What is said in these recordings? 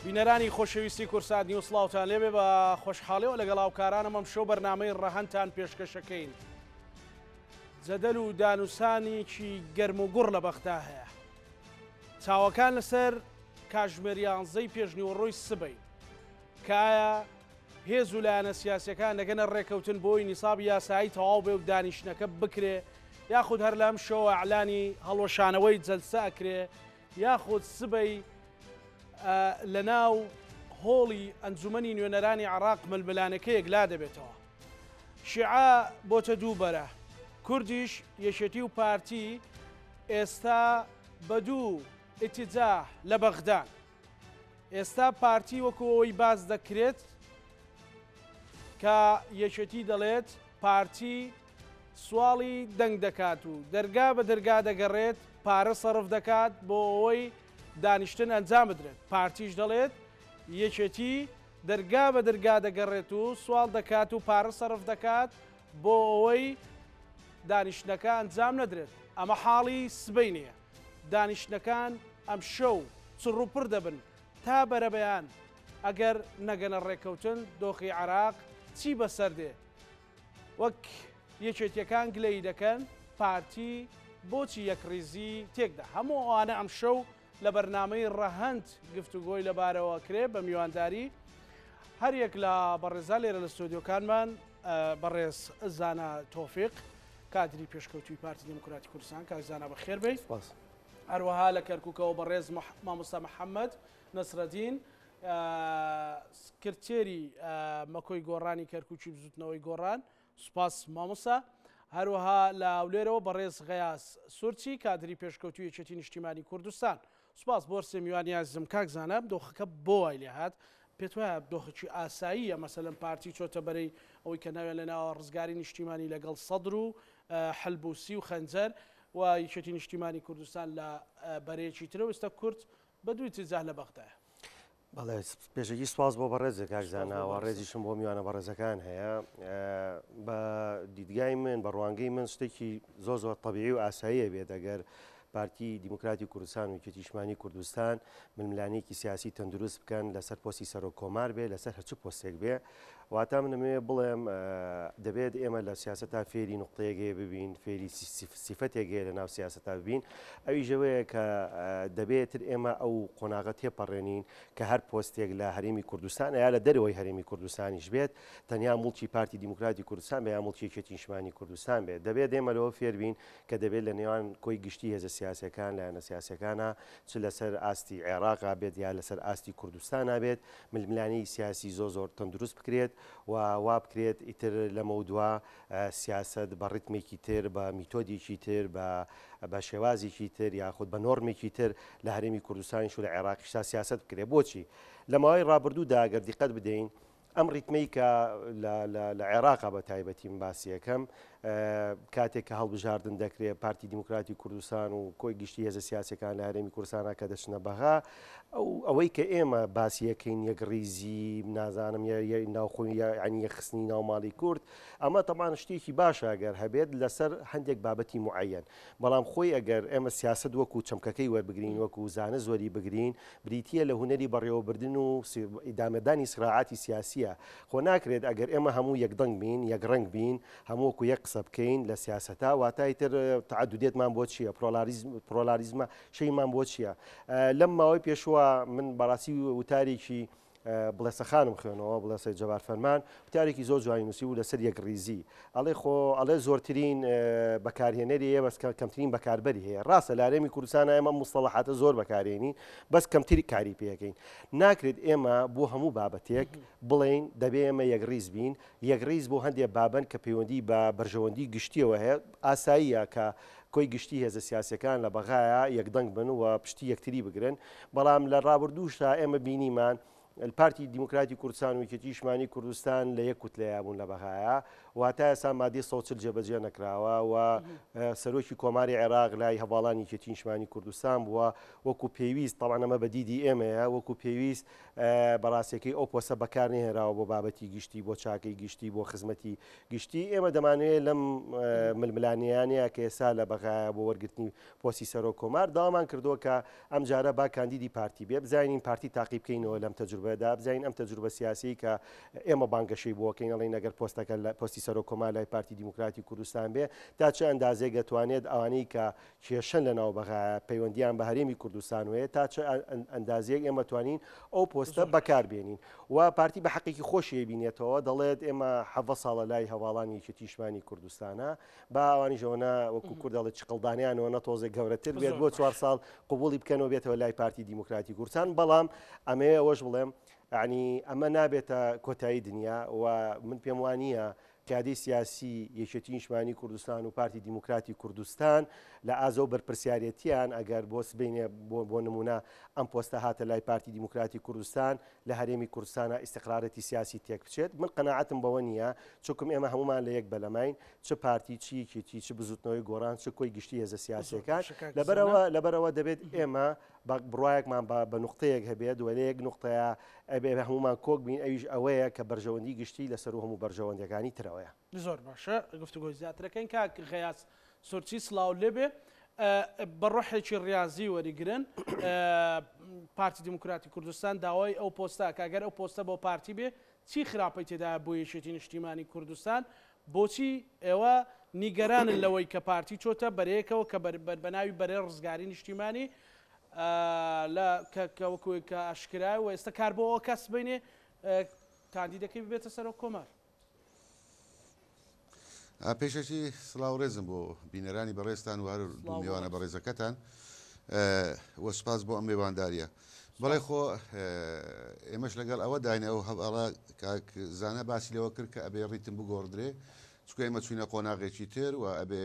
بینەرانی خۆشەویستی کوردسات نیوز سڵاوتان لێبێ بە خۆشحاڵیەوە لەگەڵ هاوکارانم ئەم شەو بەرنامەی ڕەهەندتان پێشکەشەکەین جەدەل و دانوسانێکی گەرم و گوڕ لە بەغدا هەیە چاوەکان لەسەر کاژمێر یانزەی پێشنیوەڕۆی سبەی کە ئایا هێز و لایەنە سیاسیەکان دەگەنە ڕێکەوتن بۆی نیسابی یاسایی تەواو بێ و دانیشتنەکە بکرێ یاخود هەر لەم شەوە ئەعلانی هەڵوەشانەوەی جەلسە ئەکرێ یاخود سبەی لەناو هۆڵی ئەنجومەنی نوێنەرانی عێراق ململانێکە یەکلا دەبێتەوە. شیعە بۆتە دوو بەرە، کوردیش یەکێتی و پارتی ئێستا بە دوو ئیتیجاه لە بەغدان. ئێستا پارتی وەکو ئەوەی باس دەکرێت کە یەکێتی دەڵێت پارتی سواڵی دەنگ دەکات و دەرگا بە دەرگا دەگەڕێت پارە سەرف دەکات بۆ ئەوەی دانیشتن ئەنجام بدرێت، پارتیش دەڵێت یەکێتی دەرگا بە دەرگا دەگەڕێت و سواڵ دەکات و پارە سەرف دەکات بۆ ئەوەی دانیشتنەکە ئەنجام نەدرێت، ئەمە حاڵی سبەینێیە، دانیشتنەکان ئەمشەو چڕوپڕ دەبن تا بەرەبەیان، ئەگەر نەگەنە ڕێککەوتن دۆخی عێراق چی بەسەر دێ؟ وەک یەکێتیەکان گلەیی دەکەن پارتی بۆچی یەکڕیزی تێکدا؟ هەموو ئەوانە ئەمشەو لە بەرنامەی ڕەهەند گفتوگۆی لەبارەوە کرێ بە میوانداری هەریەک لە بەڕێزان لێرە لە ستۆدیۆکانمان بەڕێز زانا تۆفیق کادری پێشکەوتوی پارتی دیموکراتی کوردستان کاک زانا بەخێر بێی. سپاس. هەروەها لە کەرکوکەوە بەڕێز مامۆستا محەممەد نەسرەدین سکرتێری مەکۆی گۆڕانی کەرکوکی بزوتنەوەی گۆڕان سوپاس مامۆستا. هەروەها لە هەولێرەوە بەڕێز غەیاس سورچی کادری پێشکەوتوی یەکێتی نیشتیمانی کوردستان. سوپاس بۆ سێ میوانی ئازیزم. کاک زانا دۆخەکە بۆ وای لێهات؟ پێت وایە دۆخێکی ئاساییە مەسەلەن پارتی چۆتە بەرەی ئەوەی کە ناویان لێناوە ڕزگاری نیشتیمانی لەگەڵ سەدر و حەلبوسی و خەنجەر و یەکێتی نیشتیمانی کوردستان لە بەرەیەکی ترەوە ئێستا کورد بە دووی تجاه لە بەغدایە. بەڵێ پێشەکی سوپاس بۆ بەڕێزت کاک زانا و ڕێزیشم بۆ میوانە بەڕێزەکان هەیە. بە دیدگای من بە ڕوانگەی من شتێکی زۆر زۆر تەبیعی و ئاساییە بێت ئەگەر پارتی دیموکراتی کوردستان و یەکێتی نیشتمانی کوردستان ململانێکی سیاسی تەندروست بکەن لەسەر پۆستی سەرۆک کۆمار بێ لەسەر هەرچ پۆستێک بێ واتا من ئەمەوێ بڵێم دەبێت ئێمە لە سیاسەتا فێری نوقتەیەک هەیە ببین فێری سیفەتێک هەیە لە ناو سیاسەتا ببین ئەویش ئەوەیە کە دەبێت ئێمە ئەو قۆناغە تێپەڕێنین کە هەر پۆستێک لە هەرێمی کوردستان یا لە دەرەوەی هەرێمی کوردستانیش بێت تەنیا موڵکی پارتی دیموکراتی کوردستان بێ یا موڵکی یەکێتی نیشتمانی کوردستان بێت دەبێت ئێمە لەوە فێربین کە دەبێت لە نێوان کۆی گشتی هێزە سیاسەکان لایەنە سیاسەکانە چ لەسەر ئاستی عێراقا بێت یا لەسەر ئاستی کوردستانا بێت ململانێی سیاسی زۆر زۆر تەندروست بکرێت و وا بکرێت ئیتر لەمەودوا سیاسەت بە ڕیتمێکی تر، بە میتۆدێکی تر، بە بە شێوازێکی تر یاخود بە نۆرمێکی تر لە هەرێمی کوردستانیش و لە عێراقیشدا سیاسەت بکرێت. بۆچی؟ لە ماوەی ڕابردوودا گەر دیقەت بدەین ئەم ڕیتمەی کە لە لە لە عێراقا بە تایبەتی من باسی ئەکەم کاتێک کە هەڵبژاردن دەکرێت پارتی دیموکراتی کوردستان و کۆی گشتی هێزە سیاسەکان لە هەرێمی کوردستانە کە دەچنە بەغا ئەو ئەوەی کە ئێمە باسیەکەین یەکڕیزی نازانم ناوخۆی یعنی یەکخستنی ناو ماڵی کورد ئەمە تەمان شتێکی باشە ئەگەر هەبێت لەسەر هەندێک بابەتی معەن بەڵام خۆی ئەگەر ئێمە سیاست وەکو چەمکەکەی وەربگرین وەکو زانست وەری بگرین بریتییە لە هونەری بەڕێوەبردن و ئیدامەدانی سراعاتی سیاسییە. خۆ ناکرێت ئەگەر ئێمە هەموو یەکدەنگ بین، یەکڕەنگ بین، هەموو وەکو یەک قسە بکەین لە سیاسەتا، واتە ئیتر تەعەدودیەتمان بۆ چییە؟ پرۆلاریزم، پرۆلاریزمە شەیمان بۆ چییە؟ لەم ماوەی پێشووە من بەڕاستی وتارێکی بڵێسە خانم خوێنەوە، بڵێسە جەبار فەرمان، وتارێکی زۆر جوانی نووسیبوو لەسەر یەکڕیزی. ئەڵێ خۆ ئەڵێ زۆرترین بەکارهێنەری هەیە بەس کەمترین بەکاربەری هەیە. ڕاستە لە هەرێمی کوردستان ئێمە ئەم موستەڵەحاتە زۆر بەکارێنین بەس کەمتر کاری پێ ئەکەین. ناکرێت ئێمە بۆ هەموو بابەتێک بڵێین دەبێ ئێمە یەکڕیز بین. یەکڕیز بۆ هەندێ بابەن کە پەیوەندی بە بەرژەوەندی گشتیەوە هەیە ئاساییە کە کۆی گشتی هێزە سیاسیەکان لە بەغایا یەکدەنگ بن و پشتی یەکتری بگرن. بەڵام لە ڕابردووشدا ئێمە بینیمان. پارتی دیموکراتی کوردستان و یەکێتی نیشتمانی کوردستان لە یەک کوتلەیا بوون لە بەغایا و تا ئێستا مادەی 140 جێبەجێ نەکراوە و سەرۆکی کۆماری عێراق لای هەڤاڵانی یەکێتی نیشتمانی کوردستان بووە وەکو پێویست تەبعەن ئەمە بە دیدی ئێمەیە وەکو پێویست بەڕاستەکەی ئەو پۆستە بەکار نەهێنراوە بۆ بابەتی گشتی بۆ چاکەی گشتی بۆ خزمەتی گشتی ئێمە دەمانەوێت لەم ململانێیانەیە کە ئێستا لە بەغایە بۆ وەرگرتنی پۆستی سەرۆک کۆمار داوامان کردووە کە ئەمجارە با کاندیدی پارتی بێ بزانین پارتی تاقی بکەینەوە لەم تەجروبەدا بزانین ئەم تەجروبە سیاسیەی کە ئێمە بانگەشەی بۆ کەین ئەڵێین ئەگەر پۆستەکە لە پۆستی سەرۆک کۆمار لای پارتی دیموکراتی کوردستان بێ تا چ ئەندازەیەک دەتوانێت ئەوانەی کە کێشەن لە ناو بەغایە پەیوەندیان بە هەرێمی کوردستان هەیە تا چ ئەندازەیەک ئێمە توانین ئەو پۆستە بەکار بێنین و پارتی بە حەقێکی خۆشی بینێتەوە دەڵێت ئێمە 17 ساڵە لای هەواڵانی یەکێتی نیشتمانی کوردستانە با ئەوانیش ئەوەنە وەکو کورد دەڵێت چقڵدانیان ئەوەنە تۆزێک گەورەتر بێت بۆ چوار ساڵ قبوڵی بکەنەوە بێتەوە لای پارتی دیموکراتی کوردستان بەڵام ئەمەوێ ئەوەش بڵێم یعنی ئەمە نابێتە کۆتایی دنیا و من پێم وانییە قیادەی سیاسی یەکێتی نیشتمانی کوردستان و پارتی دیموکراتی کوردستان لە ئازە و بەرپرسیارەتیان ئەگەر بۆ سبینێ بۆ نمونە ئەم پۆستە هاتە لای پارتی دیموکراتی کوردستان لە هەرێمی کوردستانا ئیستقرارێتی سیاسی تێک بچێت، من قەناعەتم بەوە نییە، چونکم ئێمە هەموومان لە یەک بەلەماین، چ پارتی، چ یەکێتی، چ بزوتنەوەی گۆڕان، چ کۆی گشتی هێزە سیاسیەکان، لەبەرئەوە لەبەرئەوە دەبێت ئێمە بە بڕوایەکمان بە بە نوقتەیەک هەبێت و لە یەک نوقتەیا ئەبێ هەموومان کۆک بین ئەویش ئەوەیە کە بەرژەوەندی گشتی لە سەروو هەموو بەرژەوەندیەکانی ترەوەیە. زۆر باشە گفتوگۆی زیاترەکەین کاک غەیاس سۆرچی سڵاو لێبێ بە ڕۆحێکی ڕاضی وەریگرن پارتی دیموکراتی کوردستان داوای ئەو پۆستە کە گەر ئەو پۆستە بۆ پارتی بێ چی خراپەی تێدا بۆ یەکێتی نیشتیمانی کوردستان بۆچی ئێوە نیگەرانن لەوەی کە پارتی چۆتە بەرەیەکەوە کە بە ناوی بەرەی ڕزگاری نیشتیمانی لە کە وەکو کە ئاشکرای و ئێستا کار بۆ ئەوە کە سبەینێ کاندیدەکەی ببێتە سەرۆک کۆمار. پێشەکی سڵاو ڕێزم بۆ بینەرانی بەڕێزتان و هەر دوو میوانە بەڕێزەکەتان و سپاس بۆ ئەم میوانداریە بەڵێ خۆ ئێمەش لەگەڵ ئەوە داین ئەو هەواڵە کاک زانە باسی لەوە کرد کە ئەبێ ڕیتم بگۆڕدرێ چونکە ئێمە چوینە قۆناغێکی تر و ئەبێ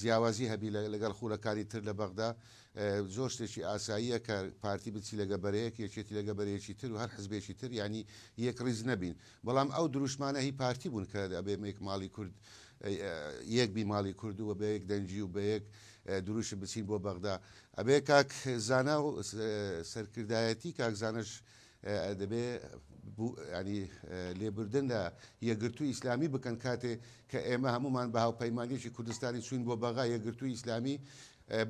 جیاوازی هەبی لەگەڵ خولەکانی تر لە بەغدا زۆر شتێکی ئاساییە کە پارتی بچی لەگە بەرەیەک یەکێتی لەگە بەرەیەکی تر و هەر حزبێکی تر یانی یەک ڕیز نەبین بەڵام ئەو دروشمانە هی پارتی بوون کە ئەبێ یەک ماڵی کورد یەک بی ماڵی کورد و بە یەک دەنگی و بە یەک دروشم بچین بۆ بەغدا ئەبێ کاک زانا و سەرکردایەتی کاک زانش دەبێ ینی لێبوردن لە یەکگرتووی ئیسلامی بکەن کاتێ کە ئێمە هەمومان بە هاوپەیمانیەکی کوردستانی چوین بۆ بەغا یەکگرتووی ئیسلامی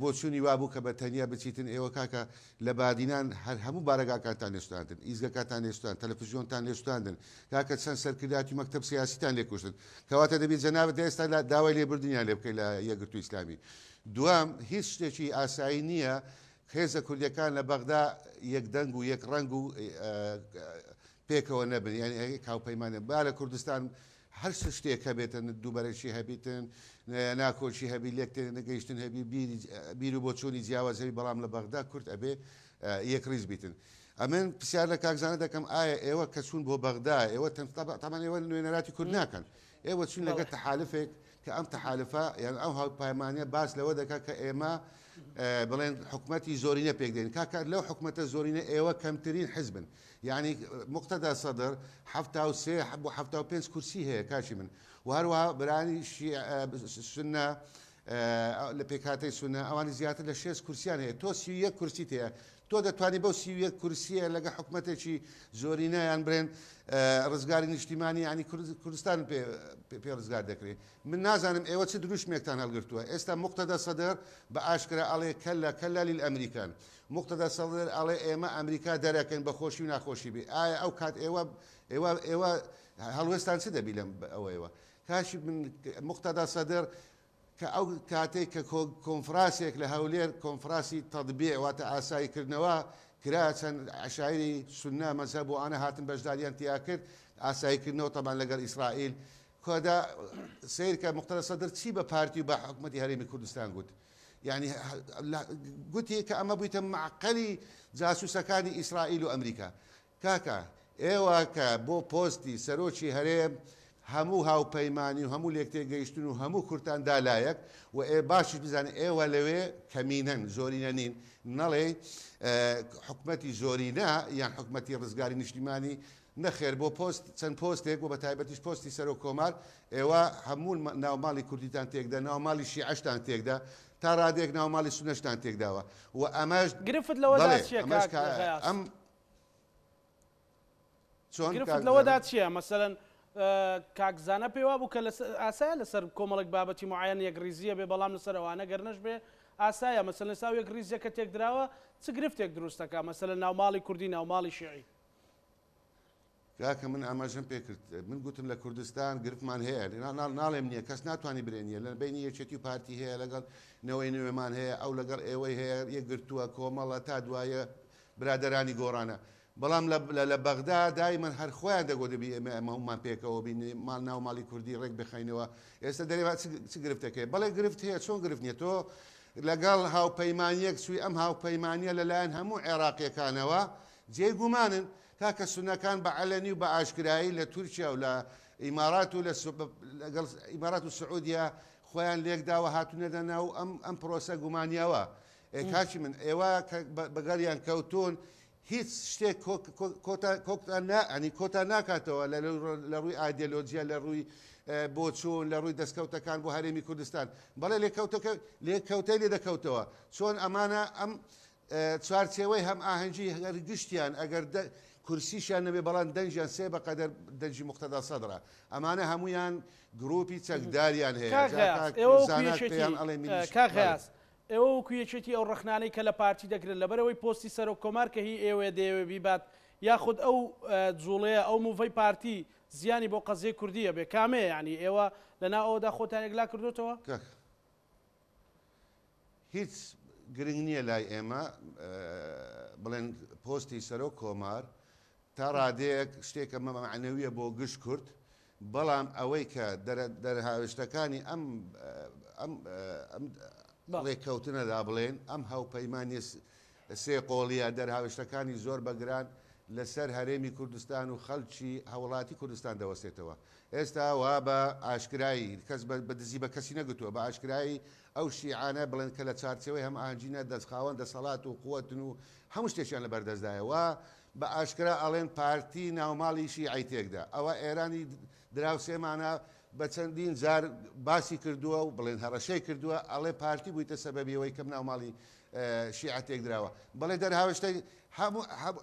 بۆ چوونی وابوو کە بە تەنیا بچیتن ئێوە کاکە لە بادینان هەر هەموو بارەگاکانتان لێ سوتاندن ئیزگەکانتان لێ سوتان تەلەفزیۆنتان لێ سوتاندن کاکە چەند سەرکرداتی مەکتەب سیاسیتان لێ کوشتن کەواتە دەبی جەنابت ئێستا داوای لێبوردنیان لێ بکەی لە یەکگرتووی ئیسلامی دوام هیچ شتێکی ئاسایی نییە هێزە کوردیەکان لە بەغدا یەک دەنگ و یەک ڕەنگ و پێکەوە نەبن یانی یەک هاوپەیمانە با لە کوردستان هەر شتێک هەبێتن دووبەرەکی هەبیتن ناکۆکی هەبی لێک نەگەیشتن هەبی بیر و بۆچوونی جیاواز هەبی بەڵام لە بەغدا کورد ئەبێ یەک ڕیز بیتن ئەمن پرسیار لە کاکزانە دەکەم ئایا ئێوە کە چوون بۆ بەغدا ئێوە تەمان ئێوە نوێنەراتی کورد ناکەن ئێوە چوون لەگەر تەحالفێک کە ئەم تەحالفە یان ئەو هاوپەیمانیە باس لەوە دەکات کە ئێمە بڵێن حکومەتی زۆرینە پێک دێن کاکە لەو حکومەتە زۆرینە ئێوە کەمترین حزبن یعنی مقتەدا سەدر 73 بۆ 75 کورسی هەیە کاکی من و هەروەها برانی سنە لە پێکهاتەی سونە ئەوانی زیاتر لە 6 کورسیان هەیە تۆ 31 کورسیت هەیە تۆ دەتوانی بەو 31 کورسیە لەگە حکومەتێکی زۆرینە یان برێن ڕزگاری نیشتیمانی یعنی کوردستان پێ پێ ڕزگار دەکرێت من نازانم ئێوە چ دروشمێکتان هەڵگرتووە ئێستا مقتەدا سەدر بە ئاشکرا ئەڵێ کەلا کەلا للئەمریکان مقتەدا سەدر ئەڵێ ئێمە ئەمریکا دەرەکەین بە خۆشی و ناخۆشی بێ ئایا ئەو کات ئێوە ئێوە ئێوە هەڵوێستان چ دەبی لەم ئەوەیەوە کاشی من مقتەدا سەدر کە ئەو کاتەی کە کۆنفراسێک لە هەولێر کۆنفراسی تەتبیع واتە ئاسایی کردنەوە کرا چەند عەشایری سوننە مەزهەب و ئەوانە هاتن بەشداریان تیا کرد ئاسایی کردنەوە تەبعەن لەگەڵ ئیسرائیل کۆدا سەیر کە موقتەدا سەدر چی بە پارتی و بە حکومەتی هەرێمی کوردستان گوت یعنی گوتی کە ئەمە بوویتە مەعقەلی جاسوسەکانی ئیسرائیل و ئەمریکا کاکە ئێوە کە بۆ پۆستی سەرۆکی هەرێم هەموو هاوپەیمانی و هەموو لێکتێگەیشتن و هەموو کوردتان دا لایەک و ئێ باشیش بزانن ئێوە لەوێ کەمینەن زۆرینە نین نەڵێی حکومەتی زۆرینە یان حکومەتی ڕزگاری نیشتیمانی نەخێر بۆ پۆست چەند پۆستێک و بە تایبەتیش پۆستی سەرۆک کۆمار ئێوە هەموو ناوماڵی کوردیتان تێکدا ناوماڵی شیعەشتان تێکدا تا ڕادەیەک ناوماڵی سونەشتان تێکداوە و ئەمەش گرفت لەوەدا بەڵێ چییە ئەمەش کاک کە غەیاس؟ ئەم چۆن گرفت کاک لەوەدا زانا؟ چییە؟ مەسەلەن کاک زانا پێی وابوو کە لەسەر ئاسایە لەسەر کۆمەڵێک بابەتی معەیەن یەکڕیزییە بێ بەڵام لەسەر ئەوانە گەر نەشبێ ئاسایە مەسەلەن ئێستا ئەو یەکڕیزییە کە تێکدراوە چ گرفتێک دروست دەکا مەسەلەن ناوماڵی کوردی ناوماڵی شیعی؟ کاکە من ئاماژەم پێ کرد من گوتم لە کوردستان گرفتمان هەیە ناڵێم نییە کەس ناتوانانی برێ نییە لە بینی یەکێتی و پارتی هەیە لەگەڵ نەوەی نوێمان هەیە ئەو لەگەڵ ئێوەی هەیە یەکگرتووە کۆمەڵە تا دوایە برادەرانی گۆڕانە بەڵام لە بەغدا دایمەن هەر خۆیان دەگۆ دەبی ئێمە ئەمە هەموومان پێکەوە بین ماڵ ناو ماڵی کوردی ڕێک بخەینەوە ئێستا دەرێ چ گرفتێک هەیە بەڵێ گرفت هەیە چۆن گرفت نییە تۆ لەگەڵ هاوپەیمانیەک چووی ئەم هاوپەیمانیە لەلایەن هەموو عێراقیەکانەوە جێی گومانن کاکە سوننەکان بە عەلەنی و بە ئاشکرایی لە تورکیا و لە ئیمارات و لە لەگەڵ ئیمارات و سعودیە خۆیان لێکداوە هاتوونەتە ناو ئەم ئەم پرۆسە گومانیەوە. ئێ کاکی من ئێوە کە بەگەڵیان کەوتوون هیچ شتێک کۆتا کۆتا نا ئەنی کۆتا ناکاتەوە لە لە ڕووی ئایدیۆلۆجیە لە ڕووی بۆچوون لە ڕووی دەستکەوتەکان بۆ هەرێمی کوردستان بەڵێ لێکەوتەکە لێکەوتەی لێ دەکەوتەوە چۆن ئەمانە ئەم چوارچێوەی هەمئاهەنگی هەر گشتیان ئەگەر کورسیشیان نەبێ بەڵام دەنگیان سێ بەقەدەر دەنگی موقتەدا سەدرە ئەمانە هەموویان گروپی چەکداریان هەیە کاک جا غەیاس کاک ئێوە وەکو زانا یەکێتی پێیان ئەڵێ میلیش کاک بەڵێ. غەیاس ئێوە وەکو یەکێتی ئەو ڕەخنانەی کە لە پارتی دەکرێن لەبەرئەوەی پۆستی سەرۆک کۆمار کە هی ئێوەیە دەیەوێ بیبات یاخود ئەو جوڵەیە ئەو move ەی پارتی زیانی بۆ قەزیەی کوردی ئەبێ کامەیە یانی ئێوە لەناو ئەوەدا خۆتان یەکلا کردۆتەوە؟ کاک هیچ گرنگ نییە لای ئێمە بڵێن پۆستی سەرۆک کۆمار تا ڕادەیەک شتێکە مەعنەویە بۆ گشت کورد بەڵام ئەوەی کە دەرهاوێشتەکانی ئەم ئەم ئەم ڕێککەوتنەدا بڵێن ئەم هاوپەیمانیە سێ قۆڵیە دەرهاوێشتەکانی زۆر بەگران لەسەر هەرێمی کوردستان و خەڵکی هاوڵاتی کوردستان دەوەستێتەوە ئێستا وا بە ئاشکرایی، کەس بە دزی بە کەسی نەگوتووە، بە ئاشکرایی ئەو شیعانە بڵێن کە لە چارچێوەی هەمئاهەنگی نە دەست خاوەن دەسەڵات و قوەتن و هەموو شتێکیان لە بەردەستدایە وا بە ئاشکرا ئەڵێن پارتی ناوماڵی شیعەی تێکدا. ئەوە ئێرانی دراوسێمانە بە چەندین جار باسی کردووە و بڵێن هەڕەشەی کردووە ئەڵێ پارتی بوویتە سەبەبی ئەوەی کەم ناوماڵی شیعە تێکدراوە. بەڵێ دەرهاوێشتەی هەموو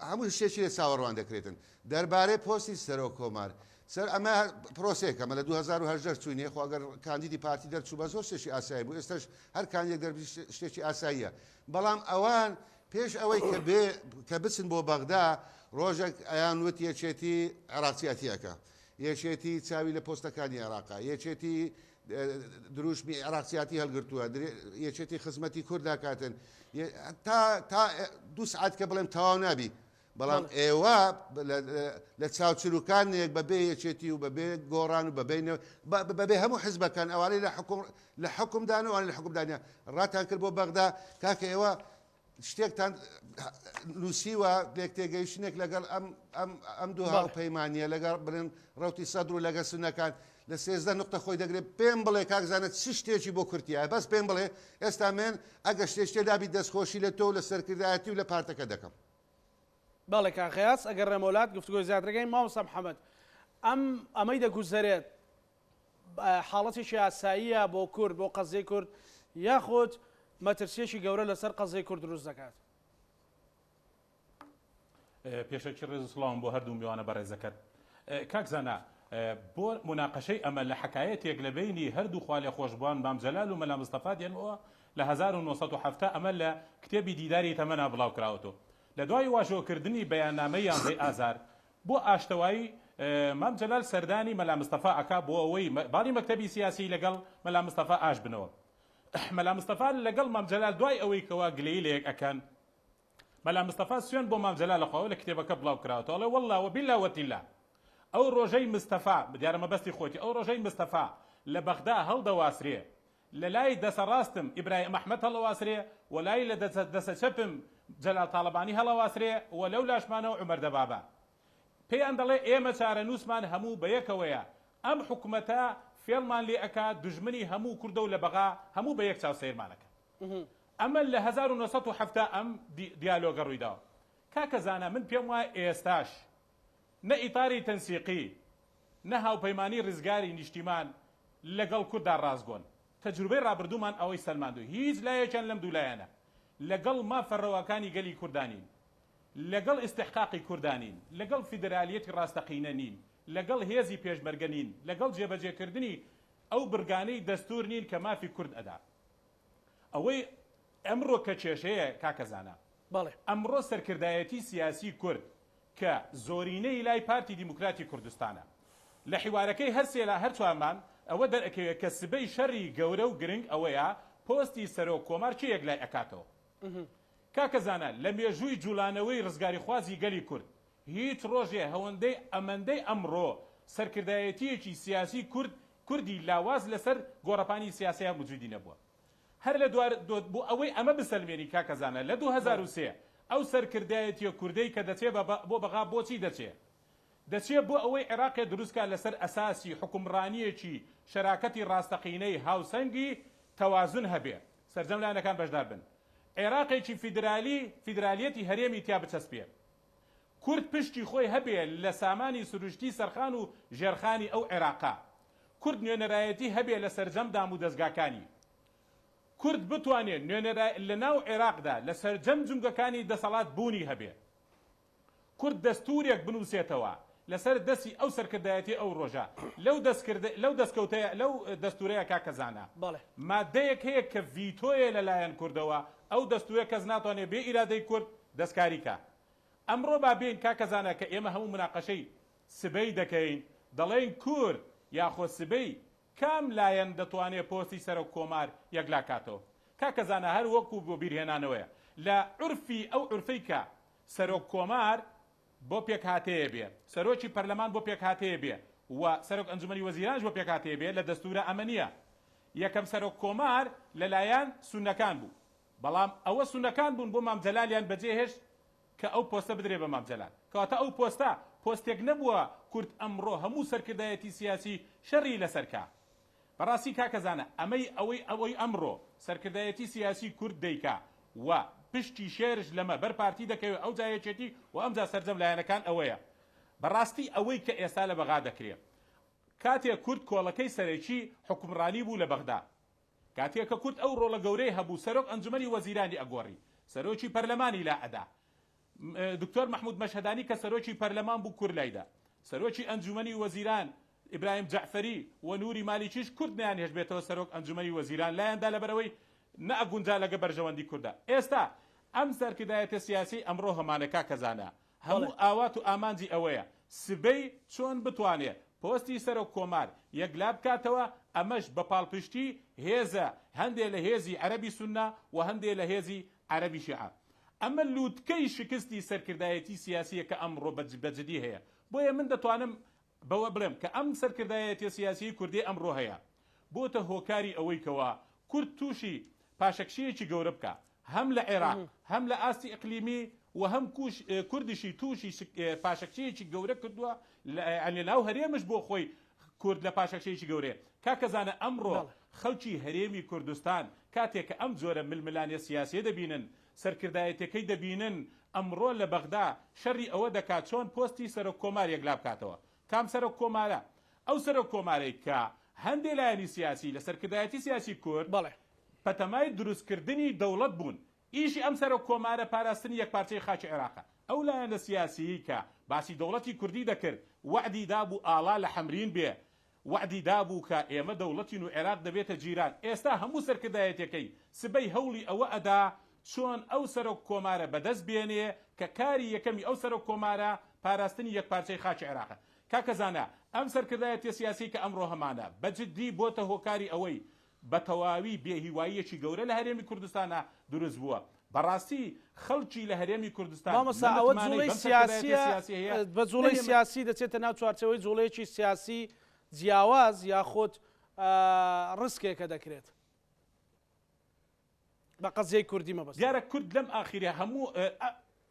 هەموو شتێکی لێ چاوەڕوان دەکرێتن. دەربارەی پۆستی سەرۆک کۆمار سەر ئەمە پرۆسەیەکە ئەمە لە 2018 چوینێ خۆ ئەگەر کاندیدی پارتی دەرچوو بە زۆر شتێکی ئاسایی بوو ئێستاش هەر کاندیدێک دەربچی شتێکی ئاساییە بەڵام ئەوان پێش ئەوەی کە بێ کە بچن بۆ بەغدا ڕۆژێک ئەیان وت یەکێتی عێراقچیاتی ئەکا یەکێتی چاوی لە پۆستەکانی عێراقا یەکێتی دروشمی عێراقچیاتی هەڵگرتووە یەکێتی خزمەتی کورد ناکاتن تا تا دوو سعات کە بڵێم تەواو نابی بەڵام ئێوە لە چاوچروکانێک بەبێ یەکێتی و بەبێ گۆڕان و بەبێ بەبێ هەموو حزبەکان ئەوانەی لە حکوم لە حکومدان و ئەوانەی لە حکومدانە ڕاتان کرد بۆ بەغدا کاکە ئێوە شتێکتان نووسیوە لێکتێگەیشتنێک لەگەڵ ئەم ئەم ئەم دوو هاوپەیمانیە لەگەڵ بڵێن ڕەوتی سەدر و لەگەڵ سوننەکان لە 13 نقطە خۆی دەگرێت پێم بڵێ کاک زانە چ شتێکی بۆ کورتیایە بەس پێم بڵێ ئێستا من ئەگەر شتێک تێدابی دەستخۆشی لە تۆ و لە سەرکردایەتی و لە پارتەکە دەکەم. بەڵێ کاک غەیاس ئەگەر ڕێمەولات گفتوگۆی زیاتر دەکەین مامۆستا محەمەد ئەم ئەمەی دەگوزەرێت حاڵەتێکی ئاساییە بۆ کورد بۆ قەزیەی کورد یاخود مەترسیەکی گەورە لەسەر قەزیەی کورد دروست دەکات؟ پێشەکی ڕێز و سڵاوم بۆ هەردوو میوانە بەڕێزەکەت. کاک زانا بۆ موناقەشەی ئەمە لە حەکایەتێک لە بەینی هەردوو خوالێخۆشبووان مام جەلال و مەلا مستەفا دێنمەوە لە 1970 ئەمە لە کتێبی دیداری تەمەنا بڵاو کراوەتەوە لە دوای واژۆکردنی بەیاننامەی یانزەی ئازار بۆ ئاشتەوایی مام جەلال سەردانی مەلا مستەفا ئەکا بۆ ئەوەی باڵی مەکتەبی سیاسی لەگەڵ مەلا مستەفا ئاش بنەوە مەلا مستەفا لەگەڵ مام جەلال دوای ئەوەی کەوا گلەیی لە یەک ئەکەن مەلا مستەفا سوێند بۆ مام جەلال ئەخوا و لە کتێبەکە بڵاو کراوەتەوە ئەڵێ واللە وباللە وتاللە ئەو ڕۆژەی مستەفا دیارە مەبەستی خۆیەتی ئەو ڕۆژەی مستەفا لە بەغدا هەڵدەواسرێ لە لای دەسە ڕاستم ئیبراهیم ئەحمەد هەڵەواسرێ و لای لە دەسە چەپم جەلال تاڵەبانی هەڵەواسرێ و لەو لاشمانەوە عومەر دەبابە پێیان دەڵێ ئێمە چارەنووسمان هەموو بەیەکەوەیە. ئەم حکومەتە فێڵمان لێ ئەکا دوژمنی هەموو کوردە و لە بەغا هەموو بە یەک چاو سەیرمان ئەکەن. ئەمە لە 1970 ئەم دیالۆگە ڕوویداوە. کاکە زانا من پێم وایە ئێستاش نە ئیتاری تەنسیقی نە هاوپەیمانی ڕزگاری نیشتیمان لەگەڵ کورددا ڕاستگۆن. تەجروبەی ڕابردوومان ئەوەی سەلماندووە هیچ لایەکیان لەم دوو لایەنە لەگەڵ مافە ڕەواکانی گەلی کوردا نین، لەگەڵ ئیستحقاقی کوردا نین، لەگەڵ فیدرالیەتی ڕاستەقینە نین، لەگەڵ هێزی پێشمەرگە نین، لەگەڵ جێبەجێکردنی ئەو بڕگانەی دەستوور نین کە مافی کورد ئەدا. ئەوەی ئەمڕۆ کە کێشەیە کاکە زانا، بەڵێ. ئەمڕۆ سەرکردایەتی سیاسی کورد کە زۆرینەی لای پارتی دیموکراتی کوردستانە، لە حیوارەکەی هەر سێ لا هەر چوارمان ئەوە دەرئەکەوێ کە سبەی شەری گەورە و گرنگ ئەوەیە پۆستی سەرۆک کۆمار کێ یەکلای ئەکاتەوە. کاکە زانا لە مێژووی جوڵانەوەی ڕزگاریخوازی گەلی کورد هیچ ڕۆژێ هەوەندەی ئەمەندەی ئەمڕۆ سەرکردایەتییەکی سیاسی کورد کوردی لاواز لەسەر گۆڕەپانی سیاسیا وجودی نەبووە. هەر لە دوار بۆ ئەوەی ئەمە بسەلمێنین کاکە زانا لە 2003 ئەو سەرکردایەتییە کوردەی کە دەچێ بە بۆ بەغا بۆچی دەچێ؟ دەچێ بۆ ئەوەی عێراقێ دروست کا لەسەر ئەساسی حوکمڕانییەکی شەراکەتی ڕاستەقینەی هاوسەنگی تەوازن هەبێ سەرجەم لایەنەکان بەشدار بن عێراقێکی فیدرالی فیدرالیەتی هەرێمی تیا بچەسپێ کورد پشکی خۆی هەبێ لە سامانی سروشتی سەرخان و ژێرخانی ئەو عێراقە. کورد نوێنەرایەتی هەبێ لە سەرجەم دام و دەزگاکانی. کورد بتوانێ نوێنەرا لە ناو عێراقدا لە سەرجەم جومگەکانی دەسەڵات بوونی هەبێ. کورد دەستوورێک بنووسێتەوە لە سەر دەستی ئەو سەرکردایەتی ئەو ڕۆژە لەو دەستکردە لەو دەستکەوتەیە لەو دەستوورەیە کاکە زانا بەڵێ. مادەیەک هەیە کە ڤیتۆیە لە لایەن کوردەوە ئەو دەستوورە کەس ناتوانێ بێ ئیرادەی کورد دەستکاری کا. ئەمڕۆ با بێین کاکە زانا کە ئێمە هەموو مناقەشەی سبەی دەکەین دەڵێین کورد یاخۆ سبەی کام لایەن دەتوانێ پۆستی سەرۆک کۆمار یەکلا کاتەوە؟ کاکە زانا هەر وەکو بۆ بیرهێنانەوەیە لە عورفی ئەو عورفەی کە سەرۆک کۆمار بۆ پێکهاتەیە بێ سەرۆکی پەرلەمان بۆ پێکهاتەیە بێ و سەرۆک ئەنجومەنی وەزیرانش بۆ پێکهاتەیە بێ لە دەستورا ئەمە نیە یەکەم سەرۆک کۆمار لەلایەن سوننەکان بوو بەڵام ئەوە سوننەکان بوون بۆ مام جەلالیان بەجێهێشت کە ئەو پۆستە بدرێ بە مام جەلال. کەواتە ئەو پۆستە پۆستێک نەبووە کورد ئەمڕۆ هەموو سەرکردایەتی سیاسی شەڕی لەسەر کا. بەڕاستی کاکە زانا ئەمەی ئەوەی ئەوەی ئەمڕۆ سەرکردایەتی سیاسی کورد دەیکا و پشتی شێرش لەمە بەر پارتی دەکەوێ ئەوجا یەکێتی و ئەمجا سەرجەم لایەنەکان ئەوەیە بەڕاستی ئەوەی کە ئێستا لە بەغا دەکرێ کاتێ کورد کۆڵەکەی سەرەکی حوکمڕانی بوو لە بەغدا کاتێ کە کورد ئەو ڕۆڵە گەورەی هەبوو سەرۆک ئەنجومەنی وەزیرانی ئەگۆڕی، سەرۆکی پەرلەمانی لا ئەدا. دکتۆر مەحمود مەشهەدانی کە سەرۆکی پەرلەمان بوو کورد لایدا. سەرۆکی ئەنجومەنی وەزیران ئیبراهیم جەعفەری و نوری مالیکیش کورد نەیانهێشت بێتەوە سەرۆک ئەنجومەنی وەزیران لایاندا لەبەرئەوەی نەئەگونجا لەگە بەرژەوەندی کوردا. ئێستا ئەم سەرکردایەتە سیاسیەی ئەمڕۆ هەمانە کاکە زانا هەموو ئاوات و ئامانجی ئەوەیە سبەی چۆن بتوانێ پۆستی سەرۆک کۆمار یەکلا بکاتەوە، ئەمەش بە پاڵپشتی هێزە هەندێ لە هێزی عەرەبی سوننە و هەندێ لە هێزی عەرەبی شیعە. ئەمە لوتکەی شکستی سەرکردایەتی سیاسییە کە ئەمڕۆ بە جدی هەیە. بۆیە من دەتوانم بەوە بڵێم کە ئەم سەرکردایەتیە سیاسیەی کوردی ئەمڕۆ هەیە بۆتە هۆکاری ئەوەی کەوا کورد تووشی پاشەکشەیەکی گەورە بکا هەم لە عێراق هەم لە ئاستی ئیقلیمی و هەم کوردیشی تووشی پاشەکشەیەکی گەورە کردووە لە ناو هەرێمش بۆ خۆی کورد لە پاشەکشەیەکی گەورەیە کاکە زانە ئەمڕۆ خەڵکی هەرێمی کوردستان کاتێک کە ئەم جۆرە ململانێ سیاسیە دەبینن سەرکردایەتیەکەی دەبینن ئەمڕۆ لە بەغدا شەڕی ئەوە دەکات چۆن پۆستی سەرۆک کۆمار یەکلا بکاتەوە. کام سەرۆک کۆمارە؟ ئەو سەرۆک کۆمارەی کە هەندێ لایەنی سیاسی لە سەرکردایەتی سیاسی کورد بەڵێ. پەتەمای دروستکردنی دەوڵەت بوون. ئیشی ئەم سەرۆک کۆمارە پاراستنی یەکپارچەی خاکی عێراقە. ئەو لایەنە سیاسیەی کە باسی دەوڵەتی کوردی دەکرد وەعدی دابوو ئاڵا لە حەمرین بێ، وەعدی دابوو کە ئێمە دەوڵەتین و عێراق دەبێتە جیران، ئێستا هەموو سەرکردایەتیەکەی سبەی هەوڵی ئەوە ئەدا چۆن ئەو سەرۆک کۆمارە بەدەست بێنێ کە کاری یەکەمی ئەو سەرۆک کۆمارە پاراستنی یەکپارچەی خاکی عێراقە. کاکە زانا ئەم سەرکردایەتیە سیاسیەی کە ئەمڕۆ هەمانە بە جدی بۆتە هۆکاری ئەوەی بە تەواوی بێ هیواییەکی گەورە لە هەرێمی کوردستانا دروست بووە. بەڕاستی خەڵکی لە هەرێمی کوردستان مامۆستا نە ئەوە متمانەی جوڵەی بەم سەرکردایەتیە سیاسیە سیاسیە هەیە بە نە جوڵەی ئێمە. سیاسی دەچێتە ناو چوارچێوەی جوڵەیەکی سیاسی جیاواز یاخود ڕسکێکە دەکرێت بە قەزیەی کوردی مەبەستمە. دیارە کورد لەم ئاخیرە هەموو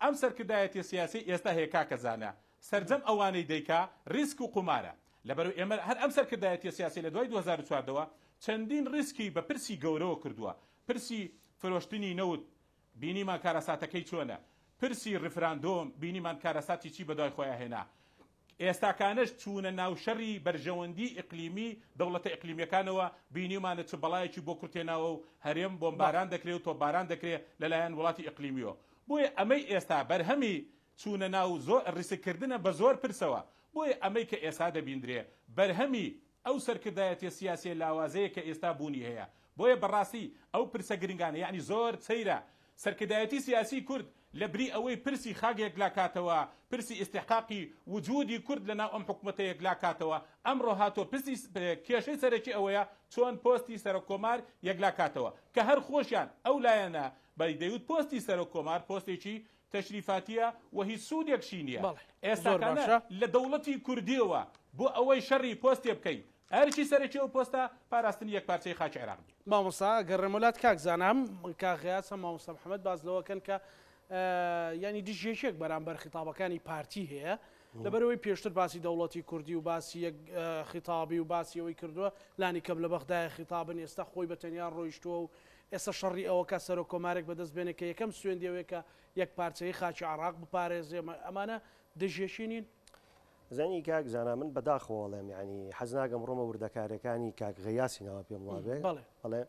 ئەم سەرکردایەتیە سیاسیەی ئێستا هەیە کاکە زانا سەرجەم ئەوانەی دەیکا ریسک و قومارە. لەبەرئەوەی ئێمە هەر ئەم سەرکردایەتیە سیاسیە لە دوای 2014 وە چەندین ڕیسکی بە پرسی گەورەوە کردووە، پرسی فرۆشتنی نەوت بینیمان کارەساتەکەی چۆنە، پرسی ڕیفراندۆم بینیمان کارەساتی چی بەدوای خۆیا هێنا، ئێستاکانەش چوونە ناو شەڕی بەرژەوەندی ئیقلیمی دەوڵەتە ئیقلیمیەکانەوە بینیومانە چ بەڵایەکی بۆ کورد هێناوە و هەرێم بۆمباران دەکرێ و تۆپباران دەکرێ لەلایەن وڵاتی ئیقلیمیەوە. بۆیە ئەمەی ئێستا بەرهەمی چوونە ناو زۆر ڕیسک کردنە بە زۆر پرسەوە. بۆیە ئەمەی کە ئێستا دەبیندرێ بەرهەمی ئەو سەرکردایەتیە سیاسیە لاوازەیە کە ئێستا بوونی هەیە. بۆیە بەڕاستی ئەو پرسە گرنگانە یەعنی زۆر سەیرە سەرکردایەتی سیاسی کورد لە بری ئەوەی پرسی خاک یەکلا کاتەوە، پرسی ئیستحقاقی وجودی کورد لە ناو ئەم حکومەتە یەکلا کاتەوە، ئەمڕۆ هاتووە پرسی کێشەی سەرەکی ئەوەیە چۆن پۆستی سەرۆک کۆمار یەکلا کاتەوە کە هەر خۆشیان ئەو لایەنە بە دەیوت پۆستی سەرۆک کۆمار پۆستێکی تەشریفاتیە و هیچ سوودێکشی نیە. بەڵێ زۆر ئێستاکانە باشە. لە دەوڵەتی کوردیەوە بۆ ئەوەی شەڕی پۆستێ بکەی ئەرکی سەرەکی ئەو پۆستە پاراستنی یەکپارچەیی خاکی عێراق بێ. مامۆستا ئەگەڕێمەوە لات کاک زانا هەم کاک غیاس هەم مامۆستا محمد باس لەوە کەن کە یانی دژیەکێک بەرامبەر خیتابەکانی پارتی هەیە لەبەرئەوەی پێشتر باسی دەوڵەتی کوردی و باسی یەک خیتابی و باسی ئەوەی کردووە لانی کەم لە بەغدایە خیتابن ئێستا خۆی بە تەنیا ڕۆیشتووە و ئێستا شەڕی ئەوە کە سەرۆک کۆمارێک بەدەست بێنێ کە یەکەم سوێندی ئەوەیە کە یەک پارچەیی خاکی عێراق بپارێزێ ئەمانە دژیەکی نین؟ زانی کاک زانا من بەداخەوە ئەڵێم یانی حەز ناکەم بڕۆمە وردەکاریەکانی کاک غەیاسی ناوە پێم وابێ بەڵێ. بەڵێ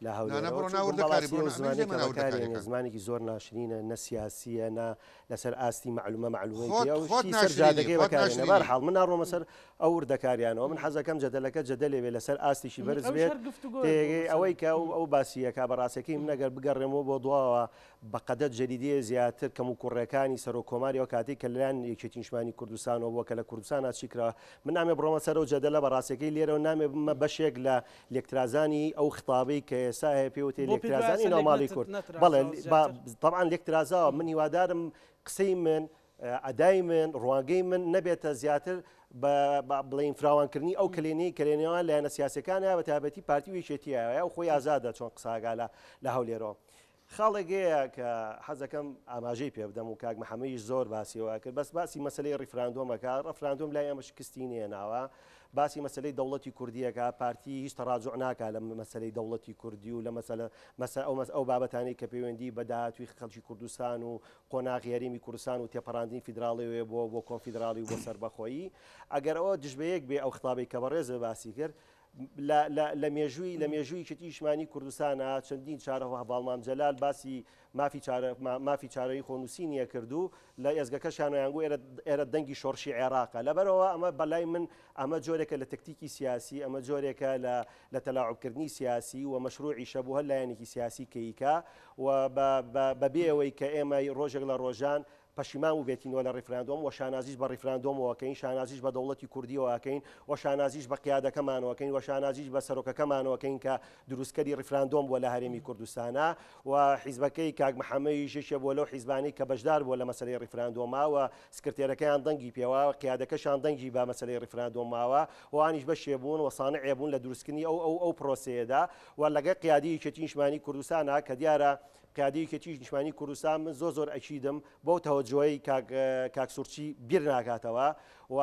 لە نا نا هەولێرەوە بڕۆ چونکم ناوردەکاری بەڵاسی بڕۆ ئەو نا زمانەی نەیزێ کە مە بەکارێنێ ناوردەکاریەکان. زمانێکی زۆر ناشرینە نە سیاسیە نە لەسەر ئاستی مەعلومە مەعلومەی خۆت پێیە و خۆت شتی سەر ناشرینی جادەکەی خۆت بەکارێنێ ناشرینی. بەهەرحاڵ من ناڕۆمە سەر ئەو وردەکاریانەوە من حەزەکەم جەدەلەکە جەدەلێ بێ لەسەر ئاستێکی بەرز ئەویش بێت هەر گفتوگۆیەک بوو تێگەی مەسەلەن. ئەوەی کە ئەو ئەو باسیەکە بەڕاستەکەی من ئەگەر بگەڕێمەوە بۆ دواوە بە قەدەر جەریدەیە زیاتر کەموکوڕیەکانی سەرۆک کۆماری ئەو کاتەی کە لەلایەن یەکێتی نیشتمانی کوردستانەوە بووە کە لە کوردستانا چی کراوە من نامێ بڕۆمە سەر ئەو جەدەلە بە ڕاستیەکەی لێرەوە نامێ ببمە بەشێک لە لێکترازانی ئەو خیتابەی کە ئێستا هەیە پێی وتێ بۆ پێت وایە لێکترازانی سەر ناو لێک ماڵی کورد بەڵێ نەترازاوە با زیاتر؟ تەبعەن لێکترازاوە من هیوادارم قسەی من ئەدای من ڕوانگەی من نەبێتە زیاتر بە بڵێین فراوانکردنی ئەو کەلێنەی کە لەنێوان لایەنە سیاسیەکانە بە تایبەتی پارتی و یەکێتییە ئەو خۆی ئازادە چۆن قساگا لە لە هەولێرەوە. خاڵێک هەیە کە حەزەکەم ئاماژەی پێ بدەم و کاک محەممەدیش زۆر باسی ئەوە کرد بەس باسی مەسەلەی ڕیفراندۆمەکە ڕەفراندۆم لای ئێمە شکستی نێناوە باسی مەسەلەی دەوڵەتی کوردیەکە پارتی هیچ تەڕاجوع ناکا لە مەسەلەی دەوڵەتی کوردی و لە مەسەلە مەسە ئەو مەس ئەو بابەتانەی کە پەیوەندی بە داهاتووی خەڵکی کوردستان و قۆناغی هەرێمی کوردستان و تێپەڕاندنی فیدراڵیەوەیە بۆ بۆ کۆنفیدراڵی و بۆ سەربەخۆیی ئەگەر ئەوە دژ بە یەک بێ ئەو خطابەی کە بەڕێزت باسی کرد لە لە لە مێژووی لە مێژووی یەکێتی نیشتمانی کوردستانا چەندین چارە هەڤاڵ مام جەلال باسی مافی چارە مافی چارەی خۆنووسینی ئەکرد و لە ئێزگەکەشیان ئەیانگوو ئێرە ئێرە دەنگی شۆڕشی عێراقە لەبەرئەوە ئەمە بەلای من ئەمە جۆرێکە لە تەکتیکی سیاسی ئەمە جۆرێکە لە لە تەلاعوبکردنی سیاسی و مەشروعیشە بۆ هەر لایەنێکی سیاسی کە ئیکا و بە بە بەبێ ئەوەی کە ئێمە ڕۆژێک لە ڕۆژان پەشیمان بووبێتینەوە لە ڕیفراندۆم و شانازیش بە ڕیفراندۆمەوە ئەکەین، شانازیش بە دەوڵەتی کوردییەوە ئەکەین و شانازیش بە قیادەکەمانەوە ئەکەین و شانازیش بە سەرۆکەکەمانەوە ئەکەین کە دروستکەری ڕیفراندۆم بووە لە هەرێمی کوردستانا و حیزبەکەی کاک محەمەیش یەکێ بووە لەو حیزبانەی کە بەشدار بووە لە مەسەلەی ڕیفراندۆما و سکرتێرەکەیان دەنگی پێوە و قیادەکەشیان دەنگی بە مەسەلەی ڕیفراندۆم ماوە و ئەوانیش بەشێ بوون و سانعێ بوون لە دروستکردنی ئەو ئەو ئەو پرۆسەیەدا و لەگەڵ قیادەی یەکێتی نیشتمانی کوردستانا کە دیارە قیادەی یەکێتیی نیشتمانیی کوردستان من زۆر زۆر ئەکیدم بەو تەوەجۆیەی کاک کاک سورچی بیر ناکاتەوە و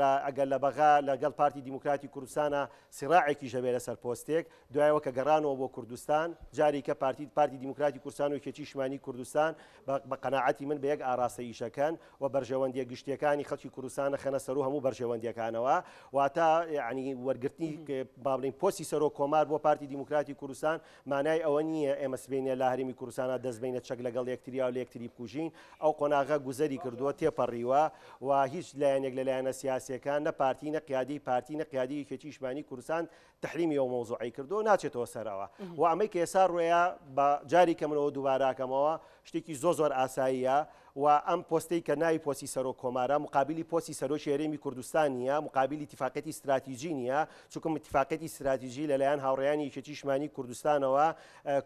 لە ئەگەر لە بەغا لەگەڵ پارتی دیموکراتی کوردستانا سیڕاعێکیش هەبێ لەسەر پۆستێک دوایەوە کە گەڕانەوە بۆ کوردستان جاریکە پارتی پارتی دیموکراتی کوردستان و یەکێتیی نیشتمانیی کوردستان بە بە قەناعەتی من بە یەک ئاراستە ئیشەکەن و بەرژەوەندیە گشتیەکانی خەڵکی کوردستان ئەخەنە سەروو هەموو بەرژەوەندیەکانەوە واتە یەعنی وەرگرتنی با بڵێین پۆستی سەرۆک کۆمار بۆ پارتی دیموکراتی کوردستان مانای ئەوە نییە ئێمە سبەینێ لە هەرێمی کوردستانا دەست بەینە چەک لەگەڵ یەکتریا و لە یەکتری بکوژین، ئەو قۆناغە گوزەری کردووە، تێپەڕیوە و هیچ لایەنێک لە لایەنە سیاسییەکان نە پارتی نە قیادەی پارتی نە قیادەی یەکێتی نیشتمانی کوردستان تەحریمی ئەو مەوزوعەی کردووە و ناچێتەوە سەرەوە و ئەمەی کە ئێستا ڕوویە بە جاری کە من ئەوە دووبارە ئەکەمەوە شتێکی زۆر زۆر ئاساییە و ئەم پۆستەی کە ناوی پۆستی سەرۆک کۆمارە مقابلی پۆستی سەرۆکی هەرێمی کوردستان نییە، مقابلی ئیتیفاقیەتی ستراتیجی نییە، چونکە ئیتیفاقیەتی ستراتیجی لەلایەن هاوڕێیانی یەکێتی نیشتمانی کوردستانەوە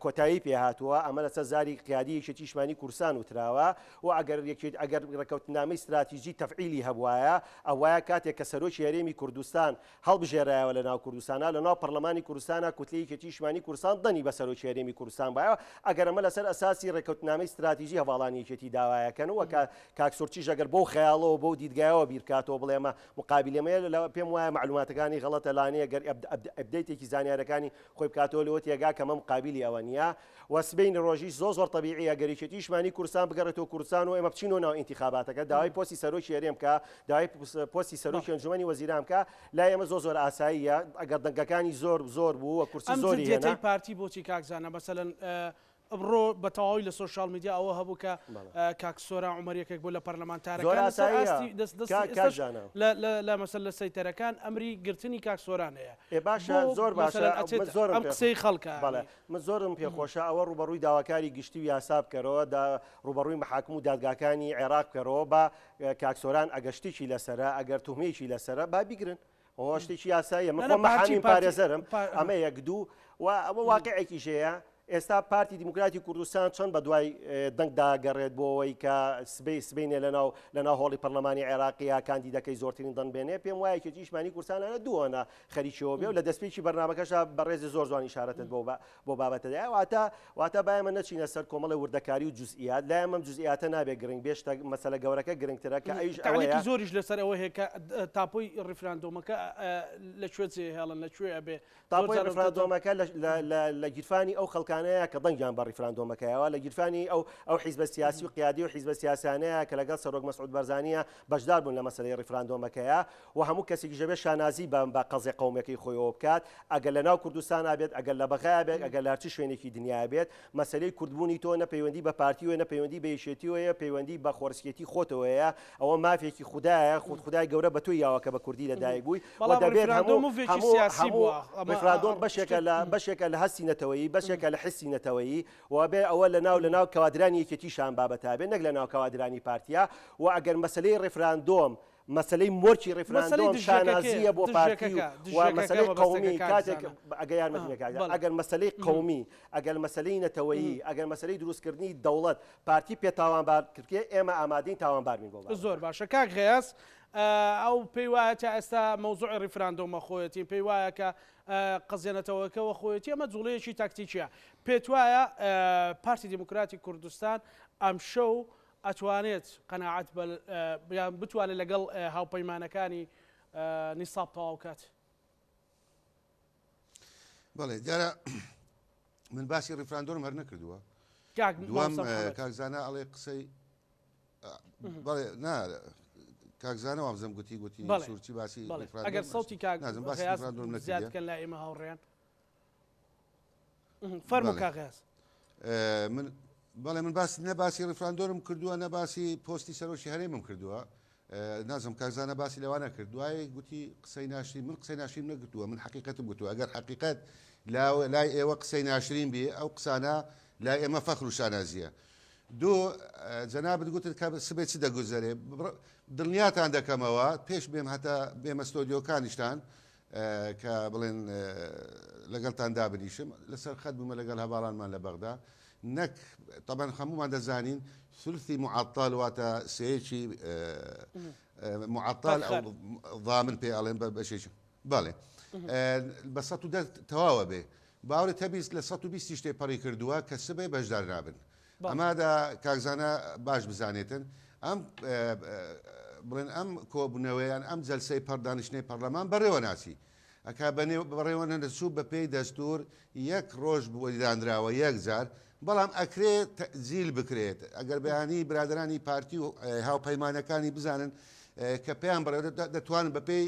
کۆتایی پێهاتووە، ئەمە لەسەر زاری قیادی یەکێتی نیشتمانی کوردستان وتراوە و ئەگەر یەکێت ئەگەر ڕێککەوتنامەی ستراتیجی تەفعیلی هەبوایە ئەوایە کاتێک کە سەرۆکی هەرێمی کوردستان هەڵبژێرایەوە لە ناو کوردستانا، لە ناو پەڕلەمانی کوردستانا کوتلەی یەکێتی نیشتمانی کوردستان دەنگی بە سەرۆکی هەرێمی کوردستان بایەوە، ئەگەر ئەمە لەسەر ئەساسی ڕێککەوتنامەی ستراتیجی هەڤاڵانی یەکێتی داوایەکەن. ئەکەن و کاک سورچیش ئەگەر بەو خەیاڵەوە بەو دیدگایەوە بیر بکاتەوە بڵێ ئەمە مقابل ئێمەیە لە پێم وایە مەعلوماتەکانی غەڵەتە لانەیە گەر update ێکی زانیارەکانی خۆی بکاتەوە لەوە تێگا کە ئەمە مقابلی ئەوە نییە و سبەینی ڕۆژیش زۆر زۆر تەبیعیە گەر یەکێتیشمانی کوردستان بگەڕێتەوە کوردستان و ئێمە بچینەوە ناو ئینتیخاباتەکە داوای پۆستی سەرۆکی هەرێم بکا داوای پۆستی سەرۆکی ئەنجومەنی وەزیران بکا لای ئێمە زۆر زۆر ئاساییە ئەگەر دەنگەکانی زۆر زۆر بوو و کورسی ئەم زۆری هێنا. جدیەتەی پارتی بۆچی کاک زانا مەسەلەن ئەمڕۆ بە تەواوی لە سۆشیال میدیا ئەوە هەبوو کە کاک سۆران عومەر یەکێک بوو لە زۆر پەرلەمانتارەکان لەسەر ئاساییە ئاستی دەست دەستی کاک کاک ئێستاش زانا. لە لە لە مەسەل لە سەیتەرەکان ئەمری گرتنی کاک سۆران هەیە ئێ باشە بۆ زۆر باشە مەسەلەن من ئەچێت زۆرم ئەم پێ قسەی خەڵکە بەڵێ یانی. من زۆرم پێ خۆشە ئەوە ڕووبەڕووی داواکاری گشتی و یاسا بکەرەوە دا ڕووبەڕووی مەحاکم و دادگاکانی عێراق بکەرەوە با کاک سۆران ئەگەر شتێکی لەسەرە ئەگەر توهمەیەکی لەسەرە با بیگرن ئەوە شتێکی یاساییە من نا نا خۆم پارتی مەحامیم پارتی پارێزەرم پا ئەمە یەک دوو و ئەوە واقعێکیش هەیە ئێستا پارتی دیموکراتی کوردستان چەند بە دوای دەنگدا گەڕێت بۆ ئەوەی کە سبەی سبەینێ لەناو لەناو هۆڵی پەرلەمانی عێراقیە کاندیدەکەی زۆرترین دەنگ بێنێ پێم وایە یەکێتی نیشتمانی کوردستانانە دووەنە خەریکیەوە بێ و لە دەستپێکی بەرنامەکەشا بەڕێزی زۆر جوان ئیشارەتت بۆ بۆ بابەتە دایە واتە واتە با ئێمە نەچینە سەر کۆمەڵی وردەکاری و جزئیات لای ئەمەم جزئیاتە نابێ گرنگ بێ شتە مەسەلە گەورەکە گرنگترە کە ئەویش تەعلیقی ئەوەیە زۆریش لەسەر ئەوە هەیە کە تاپۆی ڕیفراندۆمەکە لە کوێ جێهێڵن لە کوێ ئەبێ زۆر تاپۆی جار وتووە ڕیفراندۆمەکە لە لە لە لە گیرفانی ئەو خەڵکانەیە کە دەنگیان بە ڕیفراندۆمەکەیەوە لە گیرفانی ئەو ئەو حیزبە سیاسی و قیادی و حیزبە سیاسیانەیە کە لەگەڵ سەرۆک مەسعود بارزانییە بەشدار بوون لە مەسەلەی ڕیفراندۆمەکەیە و هەموو کەسێکیش دەبێت شانازی بە بە قەزیە قەومیەکەی خۆیەوە بکات ئەگەر لە ناو کوردستانا بێت ئەگەر لە بەغایا بێت ئەگەر لە هەرچ شوێنێکی دنیایا بێت مەسەلەی کوردبوونی تۆ نە پەیوەندی بە پارتیەوەیە نە پەیوەندی بە یەکێتیەوەیە پەیوەندی بە خۆڕسکێتی خۆتەوەیە ئەوە مافێکی خودایە خود خودای گەورە بە تۆی یاوە کە بە کوردی لە دایک بووی و بەڵام دەبێت ڕیفراندۆم هەموو موڤێکی هەموو سیاسی هەموو بووە ئەمە ڕیفراندۆم بەشێکە شتێک لە بەشێکە لە هەستی نەتەوەیی بەشێکە لە حسی نەتەوەیی و بێ ئەوە لە ناو لە ناو کەوادرانی یەکێتیشان بابەتە بێ نەک لە ناو کەوادرانی پارتیا و ئەگەر مەسەلەی ڕیفراندۆم مەسەلەی مۆرکی مەسەلەی ڕیفراندۆم دژیەکەکەیە شانازییە بۆ پارتی و دژیەکەکە و دژیەکەکە مەسەلەی مەبەستەکە قەومی کاک کاتێک زانا ئەگەر یارمەتیم ئا کاک بەڵێ ئەگەر مەسەلەی قەومی ئەگەر مەسەلەی نەتەوەیی ئەگەر مەسەلەی دروستکردنی دەوڵەت پارتی پێ تاوانبار کرکێ ئێمە ئامادەین تاوانبار بین بۆ زۆر بابەتەکە. باشە کاک غەیاس ئەو پێی وایە تا ئێستا مەوزوعی ڕیفراندۆمە خۆیەتی پێی وایە کە قەزیە نەتەوەکەوە خۆیەتی ئەمە جوڵەیەکی تاکتیکیە پێت وایە پارتی دیموکراتی کوردستان ئەمشەو ئەتوانێت قەناعەت بە یان بتوانێت لەگەڵ هاوپەیمانەکانی نیساب تەواو کات؟ بەڵێ دیارە من باسی ڕیفراندۆرم هەر نەکردووە کاک دووەم مامۆستا محەمەد. کاک زانا ئەڵێ قسەی بەڵێ نا کاک زانا وابزم گوتی گوتی بەڵێ. سوورچی باسی بەڵێ ڕیفراندۆم ئەگەر سەوتی کاک نازم باسی غەیاس ڕیفراندۆم زیاد نەکردیە بکەن لای ئێمە هاوڕێیان فەرموو بەڵێ. کاک غەیاس. من بەڵێ من باس نە باسی ڕیفراندۆرم کردووە نە باسی پۆستی سەرۆکی هەرێمم کردووە نازم کاک زانا باسی لەوانە کرد دوای گوتی قسەی ناشرین من قسەی ناشرین نەگوتووە من حەقیقەتم گوتووە ئەگەر حەقیقەت لای ئێوە قسەی ناشرین بی ئەو قسانە لای ئێمە فەخر و شانازیە دوو جەنابت گوتت کە سبەی چ دەگوزەرێ دڵنیاتان دەکەمەوە پێش بێم هەتا بێمە ستۆدیۆکانیشتان کە بڵێن لەگەڵتان دابنیشم لەسەر خەت بوومە لەگەڵ هەڤاڵانمان لە بەغدا نەک تەبەن هەمومان دەزانین ثلثی معطل واتە سێیەکی معطل ئەو ضامن پێ ئەڵێن بە بەشێکی بەڵێ بە 110 تەواوە بێ باوەڕی تەبیست لە 120 شتێ پەڕی کردووە کە سبەی بەشدار نابن ئەمادا کاک زانا باش بزانێتن ئەم بڵێن ئەم کۆبوونەوەیان ئەم جەلسەی پەر دانیشتنەی پەرلەمان بەڕێوە ناچی ئەکا بەنێو بەڕێوە نەدەچوو بە پێی دەستور یەک ڕۆژ بۆی دانراوە یەک جار بەڵام ئەکرێ تەجیل بکرێت ئەگەر بەیانی برادرانی پارتی و هاوپەیمانەکانی بزانن کە پێیان بڕێ دەتوانن بە پێی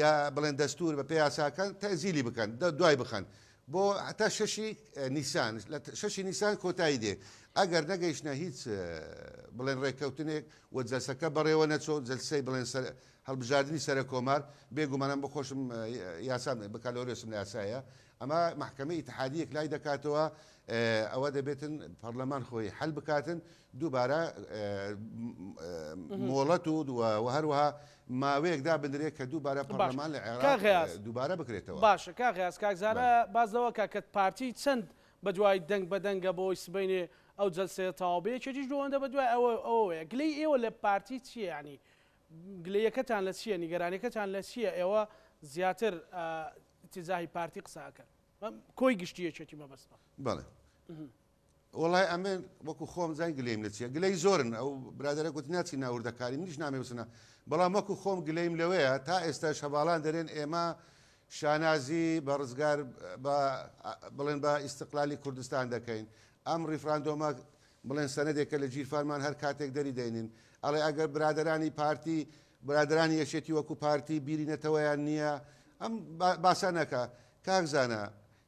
یا بڵێن دەستور بە پێی یاساکان تەزیلی بکەن دوای بخەن بۆ هەتا شەشی نیسان لە شەشی نیسان کۆتایی دێ ئەگەر نەگەیشتە هیچ بڵێن ڕێککەوتنێک و جەلسەکە بەڕێوە نەچۆ جەلسەی بڵێن سەر هەڵبژاردنی سەرەک کۆمار بێگومانم بخۆشم یاسام بکالۆریۆسم لە یاسایە ئەمە مەحکەمەی ئیتحادی یەکلای دەکاتەوە ئەوە دەبێتن پەرلەمان خۆی حل بکاتن دووبارە مۆڵەت و و هەروەها ماوەیەک دابنرێت کە دووبارە پەرلەمان لە عێراق دووبارە بکرێتەوە. باشە کاک غیاس کاک زانا باس لەوە کا کە پارتی چەند بەدوای دەنگ بە دەنگە بۆی سبەینێ ئەو جەلسەیە تەواو بێ یەکێتیش دووەندە بەدوای ئەوە ئەوەیە گلەی ئێوە لە پارتی چییە یانی گلەیەکەتان لە چییە نیگەرانیەکەتان لە چییە ئێوە زیاتر ئیتیجاهی پارتی قسە ئەکەن کۆی گشتی یەکێتی مەبەستمە. بەڵێ. وەڵای ئەمن وەکو خۆم زای گلەیم لە چیە گلەی زۆرن ئەو برادەرە گوتی ناچین ناو وردەکاری منیش نامەوێ بچنە بەڵام وەکو خۆم گلەیم لەوەیە تا ئێستاش هەڤاڵان دەرێن ئێمە شانازی بە ڕزگار بە بڵێن بە ئیستقلالی کوردستان دەکەین ئەم ڕیفراندۆمە بڵێن سەنەدێکە لە گیرفانمان هەر کاتێک دەری دەینین ئەڵێ ئەگەر برادەرانی پارتی برادەرانی یەکێتی وەکو پارتی بیری نەتەوەیان نییە ئەم باسە نەکە کاک زانا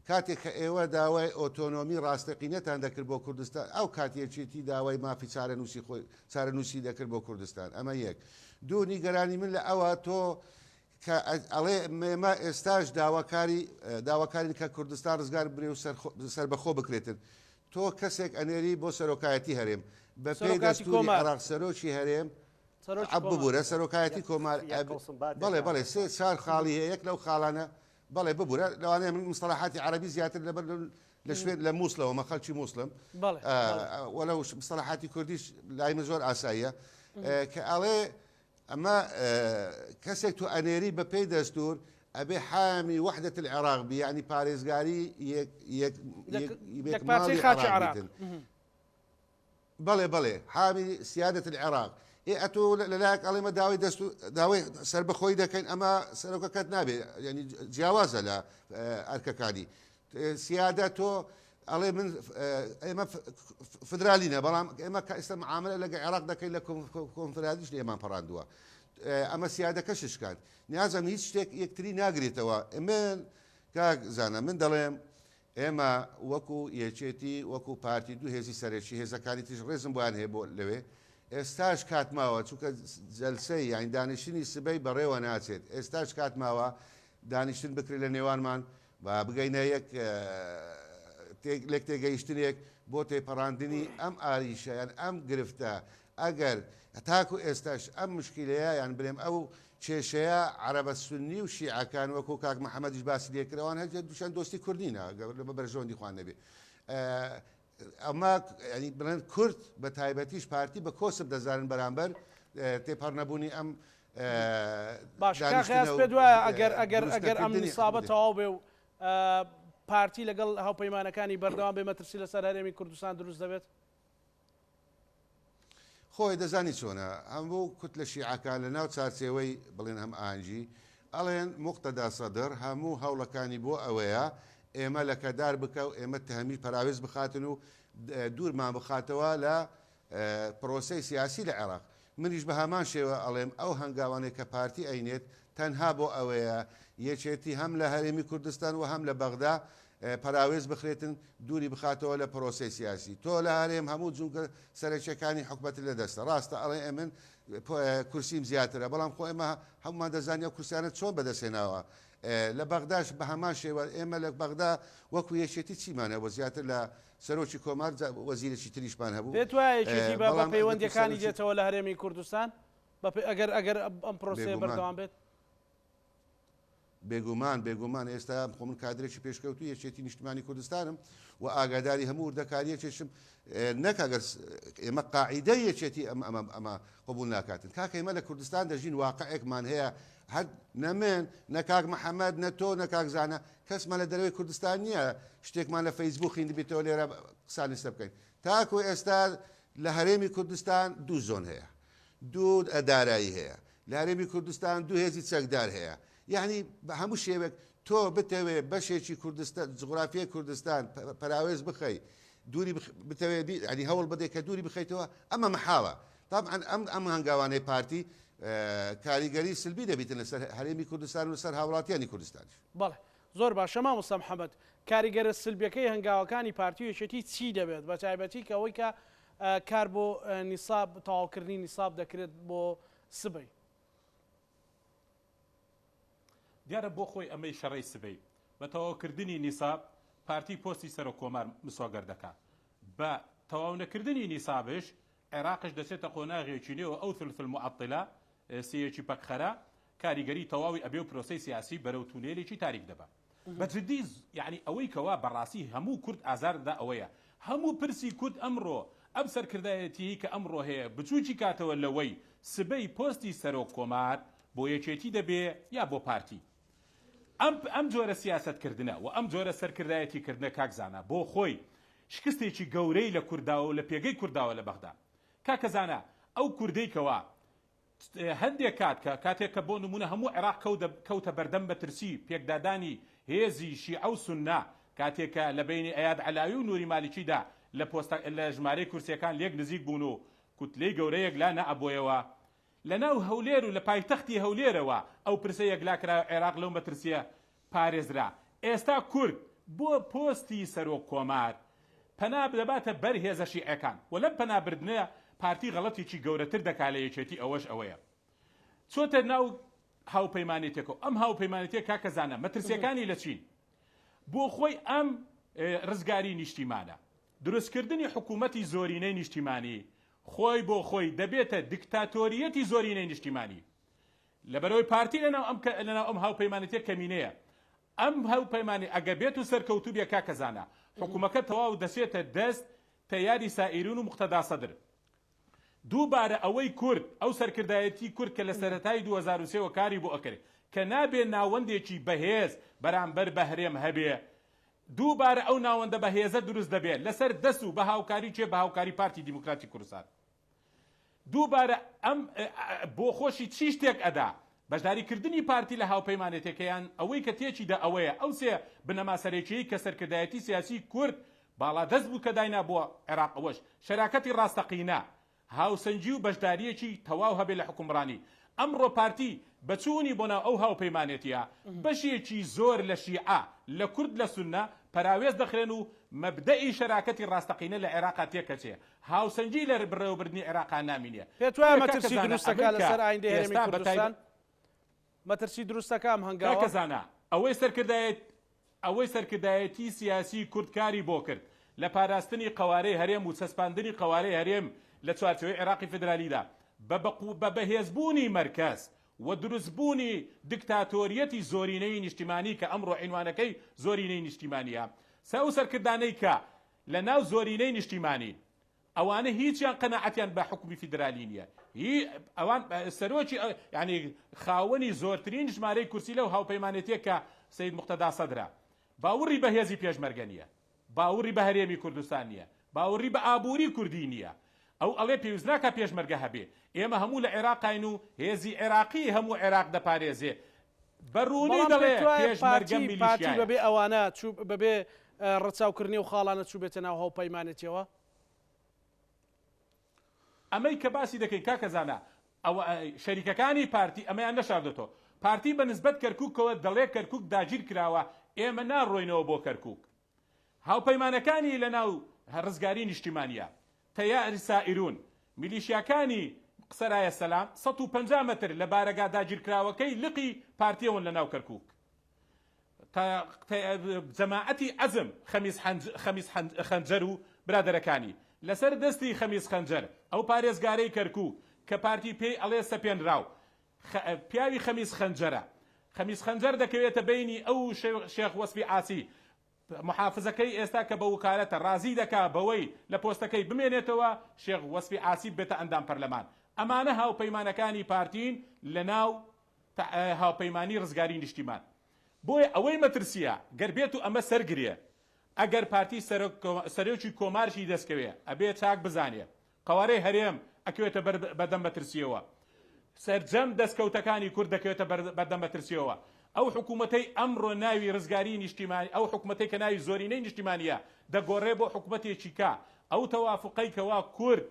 کاتێک کە ئێوە داوای ئۆتۆنۆمی ڕاستەقینەتان دەکرد بۆ کوردستان، ئەو کات یەکێتی داوای مافی چارەنووسی خۆی، چارەنووسی دەکرد بۆ کوردستان. ئەمە یەک. دوو، نیگەرانی من لە ئەوە تۆ کە ئەڵێ ئێمە ئێستاش داواکاری، داواکارین کە کوردستان ڕزگار ببرێ و سەربەخۆ بکرێتن. تۆ کەسێک ئەنێری بۆ سەرۆکایەتی هەرێم. بە پێی دەستووری عێراق سەرۆکی هەرێم، ببورە، سەرۆکایەتی کۆمار، بەڵێ بەڵێ، سێ چوار خاڵی هەیە، یەک لەو خاڵانە بەڵێ ببورە لەوانەیە من مستەڵەحاتی عەرەبی زیاتر لەبەر لە شوێن لە مووسڵەوە مە خەڵکی مووسڵم وەلەو مستەڵەحاتی کوردیش لای من زۆر ئاساییە کە ئەڵێ ئەمە کەسێک تۆ ئەنێری بە پێی دەستور ئەبێ حامی وحدة العراق بی یعنی پارێزگاری یەک یەک یەک ماڵی عێراق بیتن. بەڵێ بەڵێ حامی سیادة العراق ئێ ئەتۆ لەلایەک ئەڵێ مە داوای دەست و داوای سەربەخۆی دەکەین ئەمە سەرۆکەکەت نابێ یعنی جیاوازە لە ئەرکەکانی سیادە تۆ ئەڵێ من ئێمە فدرالینە بەڵام ئێمە کە ئێستا معاملە لەگە عێراق دەکەین لە کۆنفرالیش لێمان پەڕاندووە ئەمە سیادەکەش شکاند نیازم هیچ شتێک یەکتری ناگرێتەوە من کاک زانا من دەڵێم ئێمە وەکو یەکێتی وەکو پارتی دوو هێزی سەرەکی هێزەکانی تریش ڕێزم بۆیان هەیە بۆ لەوێ ئێستاش کات ماوە چونکە جەلسەی یانی دانیشتنی سبەی بەڕێوە ناچێت ئێستاش کات ماوە دانیشتن بکرێت لە نێوانمان با بگەینە یەک لێک تێگەیشتنێک بۆ تێپەڕاندنی ئەم ئاریشە یان ئەم گرفتە ئەگەر تاکو ئێستاش ئەم مشکیلەیە یان بلێم ئەو کێشەیە عەرەبە سوننی و شیعەکان وەکو کاک محەمەدیش باسی لێکرد ئەوان هەر دووشیان دۆستی کورد نینە ئەگەر بە بەرژەوەندی خۆیان نەبێ ئەمە یانی بڵێن کورد بە تایبەتیش پارتی بە کۆسپ دەزانن بەرامبەر تێپەڕ نەبوونی ئەم باش کاک غیاس پێت وایە ئەگەر ئەگەر ئەگەر ئەم نیسابە تەواو بێ و پارتی لەگەڵ هاوپەیمانەکانی بەردەوام بێ مەترسی لەسەر هەرێمی کوردستان دروست دەبێت؟ خۆی دەزانی چۆنە هەموو کوتلە شیعەکان لە ناو چارچێوەی بڵێن هەم ئاهەنگی ئەڵێن موقتەدا سەدر هەموو هەوڵەکانی بۆ ئەوەیە ئێمە لەکەدار بکا و ئێمە تهمیش پەراوێز بخاتن و دوورمان بخاتەوە لە پرۆسەی سیاسی لە عێراق منیش بە هەمان شێوە ئەڵێم ئەو هەنگاوانەی کە پارتی ئەینێت تەنها بۆ ئەوەیە یەکێتی هەم لە هەرێمی کوردستان و هەم لە بەغدا پەراوێز بخرێتن دووری بخاتەوە لە پرۆسەی سیاسی. تۆ لە هەرێم هەموو جومگە سەرەکیەکانی حکومەتت لە دەستە. ڕاستە ئەڵێ ئەمن کورسیم زیاترە بەڵام خۆ ئێمە هەموومان دەزانین ئەو کورسیانە چۆن بەدەست هێناوە. لە بەغداش بە هەمان شێوە ئێمە لە بەغدا وەکو یەکێتی چیمان هەبوو زیاتر لە سەرۆکی کۆمار وەزیرێکی تریشمان هەبوو. پێت وایە یەکێتی بە پەیوەندیەکانی دێتەوە لە هەرێمی کوردستان؟ ئەگەر ئەگەر ئەم پرۆسەیە بەردەوام بێت؟ بێگومان بێگومان ئێستا خۆ من کادرێکی پێشکەوتوو یەکێتی نیشتمانی کوردستانم و ئاگاداری هەموو وردەکاریەکێشم نەک ئەگەر ئێمە قاعیدەی یەکێتی ئەم ئەمە ئەمە قبول ناکاتن کاکە ئێمە لە کوردستان دەژین واقعێکمان هەیە هەر نەمن نە کاک محەممەد نە تۆ نە کاک زانە کەسمان لە دەرەوەی کوردستان نییە شتێکمان لە فەیسبوک خوێندبێتەوە لێرە قسان لەسەر بکەین تاکو ئێستا لە هەرێمی کوردستان دوو زۆن هەیە دوو دارایی هەیە لە هەرێمی کوردستان دوو هێزی چەکدار هەیە یەعنی بە هەموو شێوەیەک تۆ بتەوێ بەشێکی کوردستان جوغرافیای کوردستان پەراوێز بخەی دووری بتەوێ ینی هەوڵ بدەیت کە دووری بخەیتەوە ئەمە مەحاڵە طبعا ئەم ئەم هەنگاوانەی پارتی کاریگەری سلبی دەبیتن لەسەر هەرێمی کوردستان و لەسەر هاوڵاتیانی کوردستانیش. بەڵێ زۆر باشە مامۆستا محەمەد کاریگەرە سلبیەکەی هەنگاوەکانی پارتی و یەکێتی چی دەبێت بەتایبەتی کە ئەوەی کە کار بۆ نیساب تەواوکردنی نیساب دەکرێت بۆ سبەی. دیارە بۆ خۆی ئەمەی شەڕەی سبەی بە تەواوکردنی نیساب پارتی پۆستی سەرۆک کۆمار مسۆگەر دەکا بە تەواونەکردنی نیسابش عێراقش دەچێتە قۆناغێکی نوێوە ئەو ثلث المعطلە سێیەکی پەکخەرە کاریگەری تەواوی ئەبێ و پرۆسەی سیاسی بەرەو تونێلێکی تاریک دەبا. بە جدی یەعنی ئەوەی کەوا بەڕاستی هەموو کورد ئازار دەدا ئەوەیە هەموو پرسی کورد ئەمڕۆ ئەم سەرکردایەتیەی کە ئەمڕۆ هەیە بچوکی کاتەوە لەوەی سبەی پۆستی سەرۆک کۆمار بۆ یەکێتی دەبێ یا بۆ پارتی ئەم ئەم جۆرە سیاسەت کردنە و ئەم جۆرە سەرکردایەتی کردنە کاک زانا بۆ خۆی. شکستێکی گەورەی لە کورد داوە و لە پێگەی کورد داوە لە بەغدا. کاکە زانا ئەو کوردەی کەوا هەندێک کات کە کاتێک کە بۆ نموونە هەموو عێراق کەوتە بەردەم مەترسی پێکدادانی هێزی شیعە و سوننە کاتێک کە لە بەینی ئەیاد عەلاوی و نوری مالکیدا لە پۆستە لە ژمارەی کورسیەکان لێک نزیک بوون و کوتلەی گەورە یەکلا نەئەبۆیەوە لە ناو هەولێر و لە پایتەختی هەولێرەوە ئەو پرسە یەکلا کرا و عێراق لەو مەترسیە پارێزرا. ئێستا کورد بۆ پۆستی سەرۆک کۆمار پەنا دەباتە بەر هێزە شیعەکان و لەم پەنا بردنە پارتی غەڵەتێکی گەورەتر دەکا لە یەکێتی ئەوەش ئەوەیە چۆتە ناو هاوپەیمانێتێکەوە ئەم هاوپەیمانێتیە کاکە زانا مەترسیەکانی لە چین؟ بۆ خۆی ئەم ڕزگاری نیشتیمانە دروستکردنی حکوومەتی زۆرینەی نیشتیمانی خۆی بۆ خۆی دەبێتە دیکتاتۆریەتی زۆرینەی نیشتیمانی لەبەرئەوەی پارتی لەناو ئەم لەناو ئەم هاوپەیمانێتیە کەمینەیە ئەم هاوپەیمانی ئەگە بێت و سەرکەوتوو بێ کاکە زانا حکومەکە تەواو دەچێتە دەست تەیاری سائیرون و موقتەدا سەدر دووبارە ئەوەی کورد ئەو سەرکردایەتی کورد کە لە سەرەتای 2003 وە کاری بۆ ئەکرد کە نابێ ناوەندێکی بەهێز بەرامبەر بە هەرێم هەبێ دووبارە ئەو ناوەندە بەهێزە دروست دەبێ لەسەر دەست و بە هاوکاری کێ بە هاوکاری پارتی دیموکراتی کوردستان دووبارە ئەم بۆ خۆشی چی شتێک ئەدا؟ بەشداری کردنی پارتی لە هاوپەیمانێتێکەیان ئەوەی کە تێکی دا ئەوەیە ئەو سێ بنەما سەرەکیەی کە سەرکردایەتی سیاسی کورد باڵادەست بوو کە داینا بۆ عێراق ئەوەش شەراکەتی ڕاستەقینە، هاوسەنگی و بەشداریەکی تەواو هەبێ لە حوکمڕانی. ئەمڕۆ پارتی بە چوونی بۆ ناو ئەو هاوپەیمانێتیە بەشێکی زۆر لە شیعە لە کورد لە سوننە پەراوێز دەخرێن و مەبدەئی شەراکەتی ڕاستەقینە لە عێراقا تێکەچێ هاوسەنگی لە بڕێوەبردنی عێراقا نامینێ. پێت وایە بۆیە کاکە مەترسی زانا دروست دەکا ئەمەی کە لەسەر ئایندەی هەرێمی ئێستا بە کوردستان؟ تایبەت مەترسی دروست دەکا ئەم هەنگاوە؟ کاکە زانا ئەوەی سەرکردایەت ئەوەی سەرکردایەتی سیاسی کورد کاری بۆ کرد لە پاراستنی قەوارەی هەرێم و چەسپاندنی قەوارەی هەرێم لە چوارچێوەی عێراقی فیدرالیدا بە بە بەهێزبوونی مەرکەز و دروستبوونی دیکتاتۆریەتی زۆرینەیی نیشتیمانی کە ئەمڕۆ عینوانەکەی زۆرینەی نیشتیمانیە سە ئەو سەرکردانەی کە لە ناو زۆرینەی نیشتیمانین ئەوانە هیچیان قەناعەتیان بە حوکمی فیدرالی نییە هی ئەوان سەرۆکی یعنی خاوەنی زۆرترین ژمارەی کورسی لەو هاوپەیمانێتیە کە سید مقتەدا سەدرە باوڕی بە هێزی پێشمەرگە نییە باوڕی بە هەرێمی کوردستان نییە باوڕی بە ئابووری کوردی نییە ئەو ئەڵێ پێویست ناکا پێشمەرگە هەبێ ئێمە هەموو لە عێراقاین و هێزی عێراقی هەموو عێراق دەپارێزێ بە ڕوونی بەڵام دەڵێ پێت وایە پێشمەرگە پارتی پارتی میلیشیایە. بەبێ ئەوانە چوو بەبێ ڕەچاوکردنی ئەو خاڵانە چووبێتە ناو هاوپەیمانێتیەوە؟ ئەمەی کە باسی دەکەین کاکە زانا ئەوە شەریکەکانی پارتی ئەمەیان نەشاردۆتەوە. پارتی بە نسبەت کەرکوکەوە دەڵێ کەرکوک داگیر کراوە ئێمە ناڕۆینەوە بۆ کەرکوک. هاوپەیمانەکانی لە ناو ڕزگاری نیشتیمانیە، تەیار سائیرون، میلیشیاکانی سەرایە سەلام 150 مەتر لە بارەگا داگیرکراوەکەی لقی پارتیەوەن لە ناو کەرکوک. جەماعەتی عەزم خەمیس خەنجەر و برادەرەکانی لەسەر دەستی خەمیس خەنجەر ئەو پارێزگارەی کەرکوک کە پارتی پێی ئەڵێ سەپێنراو پیاوی خەمیس خەنجەرە خەمیس خەنجەر دەکەوێتە بەینی ئەو شێخ وەسفی عاسی محافزەکەی ئێستا کە بە وکالەتە ڕازی دەکا بەوەی لە پۆستەکەی بمێنێتەوە شێخ وەسفی عاسی ببێتە ئەندام پەرلەمان ئەمانە هاوپەیمانەکانی پارتین لەناو هاوپەیمانی ڕزگاری نیشتیمان بۆیە ئەوەی مەترسیە گەر بێتو ئەمە سەرگرێ ئەگەر پارتی سەرۆکی کۆمارشی دەستکەوێ ئەبێ چاک بزانێ قەوارەی هەرێم ئەکەوێتە بەر بەردەم مەترسیەوە سەرجەم دەستکەوتەکانی کورد دەکەوێتە بەردەم مەترسیەوە ئەو حکوومەتەی ئەمڕۆ ناوی ڕزگاری نیشتیمانی ئەو حکومەتەی کە ناوی زۆرینەی نیشتیمانیە دەگۆڕێ بۆ حکومەتێکی کە ئەو تەوافقەی کەوا کورد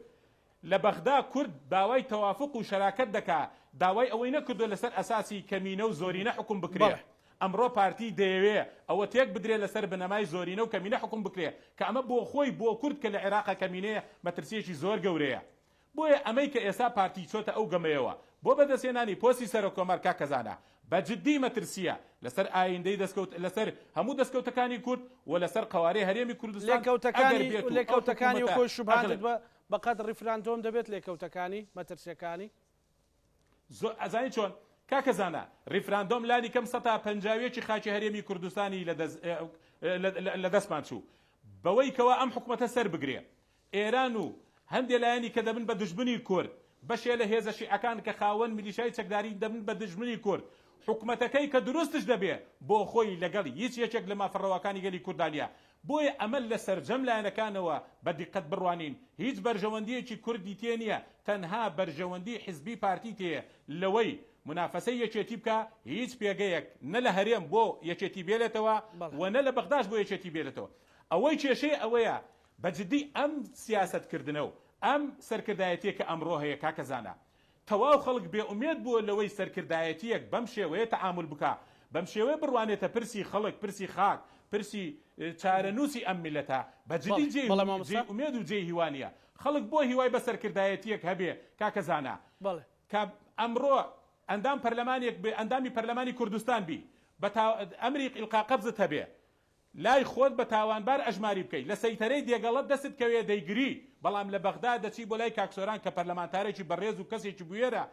لە بەغدا کورد داوای تەوافوق و شەراکەت دەکا، داوای ئەوەی نەکردوە لەسەر ئەساسی کەمینە و زۆرینە حوکم بکرێ. بەڵێ. ئەمڕۆ پارتی دەیەوێ ئەوە تێک بدرێ لەسەر بنەمای زۆرینە و کەمینە حوکم بکرێ، کە ئەمە بۆ خۆی بۆ کورد کە لە عێراقا کەمینەیە مەترسیەکی زۆر گەورەیە. بۆیە ئەمەی کە ئێستا پارتی چۆتە ئەو گەمەیەوە بۆ بەدەستهێنانی پۆستی سەرۆک کۆمار کاکە زانا بە جدی مەترسیە لەسەر ئایندەی دەستکەوت لەسەر هەموو دەستکەوتەکانی کورد و لەسەر قەوارەی هەرێمی کوردستان ئەگەر لێکەوتەکانی بێت و ئەو لێکەوتەکانی حکومەتە وەکۆی شوبهاندت ئەغلب بە بەقەد ڕیفراندۆم دەبێت لێکەوتەکانی، مەترسیەکانی؟ زۆر ئەزانی چۆن کاکە زانا ڕیفراندۆم لانی کەم سەتا پەنجاویەکی خاکی هەرێمی کوردستانی لە دەستمان چوو بەوەی کەوا ئەم حکومەتە سەر بگرێ ئێران و هەندێ لایەنی کە دەبن بە دوژمنی کورد بەشێ لە هێزە شیعەکان کە خاوەن میلیشای چەکدارین دەبن بە دژمنی کورد حکومەتەکەی کە دروستش دەبێ بۆ خۆی لەگەڵ هیچ یەکێک لە مافە ڕەواکانی گەلی کوردا نیە. بۆیە ئەمە لە سەرجەم لایەنەکانەوە بە دیقەت بڕوانین هیچ بەرژەوەندیەکی کوردی تێ نیە تەنها بەرژەوەندی حزبی پارتی تێیە لەوەی مونافەسەی یەکێتی بکا هیچ پێگەیەک نە لە هەرێم بۆ یەکێتی بێلێتەوە و نە لە بەغداش بۆ یەکێتی بێلێتەوە ئەوەی کێشەیە ئەوەیە بە جدی ئەم سیاسەت کردنە و ئەم سەرکردایەتیە کە ئەمڕۆ هەیە کاکە زانا تەواو خەڵک بێ ئومێد بووە لەوەی سەرکردایەتیەک بەم شێوەیە تەعامول بکا، بەم شێوەیە بڕوانێتە پرسی خەڵک، پرسی خاک، پرسی چارەنووسی ئەم میللەتە، بە جدی جێی جێی ئومێد و جێی هیوا نیە. خەڵک بۆ هیوای بە سەرکردایەتیەک هەبێ کاکە زانا کە ئەمڕۆ ئەندام پەرلەمانێک بێ ئەندامی پەرلەمانی کوردستان بی بە ئەمری ئیلقا قەبزت هەبێ لای خۆت بە تاوانبار ئەژماری بکەی، لە سەیتەرەی دێگەڵە دەستت کەوێ دەیگری، بەڵام لە بەغدا دەچی بۆ لای کاک سۆران کە پەرلەمانتارێکی بەڕێز و کەسێکی بوێرە،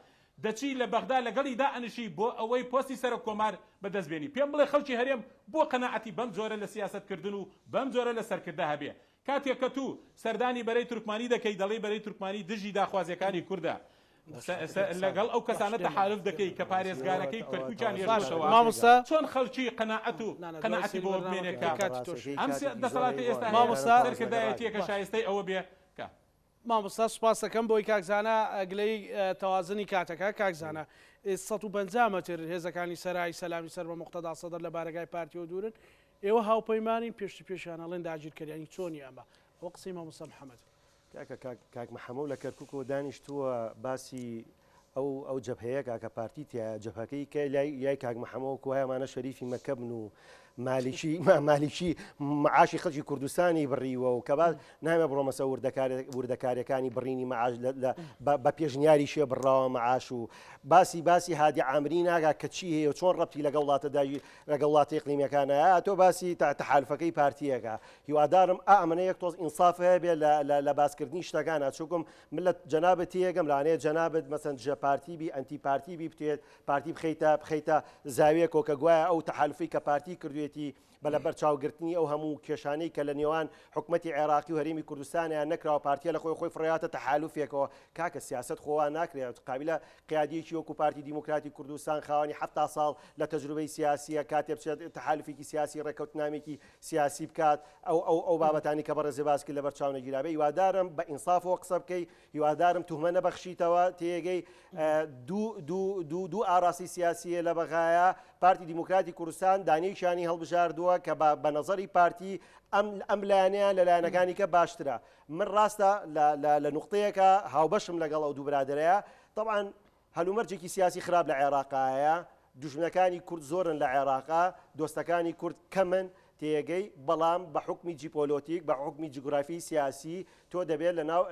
دەچی لە بەغدا لەگەڵی دائەنیشی بۆ ئەوەی پۆستی سەرۆک کۆمار بە دەست بێنی. پێم بڵێ خەڵکی هەرێم بۆ قەناعەتی بەم جۆرە لە سیاسەت کردن و بەم جۆرە لە سەرکردە هەبێ؟ کاتێک کە تو سەردانی بەرەی تورکمانی دەکەی دەڵێی بەرەی تورکمانی دژی داخوازیەکانی کوردە لەگەڵ ئەو کەسانە تەحالف دەکەی کە پارێزگارەکەی کەرکوکیان هێشتۆتەوە چۆن خەڵکی قەناعەت و قەناعەتی بۆ بمێنێ کە ئەم دەسەڵاتەی ئێستا هەیە سەرکردایەتیەکە شایستەی ئەوە بێ کە مامۆستا سوپاس دەکەم بۆی کاک زانا گلەی تەوازنی کاتەکە کاک زانا 150 مەتر هێزەکانی سەرای سەلامی سەر بە موقتەدا سەدر لە بارەگای پارتیەوە دوورن ئێوە هاوپەیمانین پێشتی پێشیان ئەڵێن داگیرکەر یانی چۆنی ئەمە ئەوە قسەی مامۆستا محەمەد. کاکە کاک کاک محەمەو لە کەرکوکەوە دانیشتووە باسی ئەو ئەو جەبهەیە کاکە پارتی تیایە جەبهەکەی کە لای یای کاک محەمەوە کوایە ئەمانە شەریفی مەکە بن و مالیکی مالیکی معاشی خەڵکی کوردستانی بڕیوە و کە با نامێ بڕۆمە سەر وردەکاریەکانی بڕینی معاش بە پێشنیاری شێ بڕاوە معاش و باسی باسی هادی عامری ناگا کە چی هەیە و چۆن ڕەتی لەگەڵ وڵاتە داگیر لەگەڵ وڵاتە ئیقلیمیەکانە تۆ باسی تەحالفەکەی پارتیەکە هیوادارم ئا ئەمەنە یەک تۆز ئینساف هەیە بێ لە باسکردنی شتەکانە چونکم من لە جەنابت تێگەم لەوانەیە جەنابت مەسەن دژە پارتی بی ئەنتی پارتی بی بتێت پارتی بخەیتە بخەیتە زاویەکەوە کە گوایە ئەو تەحالفەی کە پارتی کردوێتی بە لەبەرچاوگرتنی ئەو هەموو کێشانەی کە لە نێوان حکومەتی عێراقی و هەرێمی کوردستانیان نەکراوە پارتیە لە خۆی خۆی فڕیاتە تەحالفێکەوە کاکە سیاسەت خۆ وا ناکرێت قابلە قیادیەکی وەکو پارتی دیموکراتی کوردستان خاوەنی 70 ساڵ لە تەجروبەی سیاسیە کاتێ بچێت تەحالفێکی سیاسی ڕێککەوتنامێکی سیاسی بکات ئەو ئەو ئەو بابەتانی کە بەڕێزێ باس کرد لەبەر چاو نەگیرابێ هیوادارم بە ئینسافەوە قسە بکەی هیوادارم توهمە نەبەخشیتەوە تێگەی دوو دوو دوو دوو ئاراسی سیاسیە لە بەغایە پارتی دیموکراتی کوردستان دانیشانی هەڵبژاردووە کە بە بە نەزەری پارتی ئەم ئەم لایەنەیان لە لایەنەکانی کە باشترە من ڕاستە لە لە لە نوقتەیەکە هاوبەشم لەگەڵ ئەو دوو برادەرەیە طبعا هەلومەرجێکی سیاسی خراپ لە عێراقا هەیە، دوژمنەکانی کورد زۆرن لە عێراقا، دۆستەکانی کورد کەمن، تێگەی، بەڵام بە حوکمی جیپۆلۆتیک، بە حوکمی جوگرافیی سیاسی، تۆ دەبێت لە ناو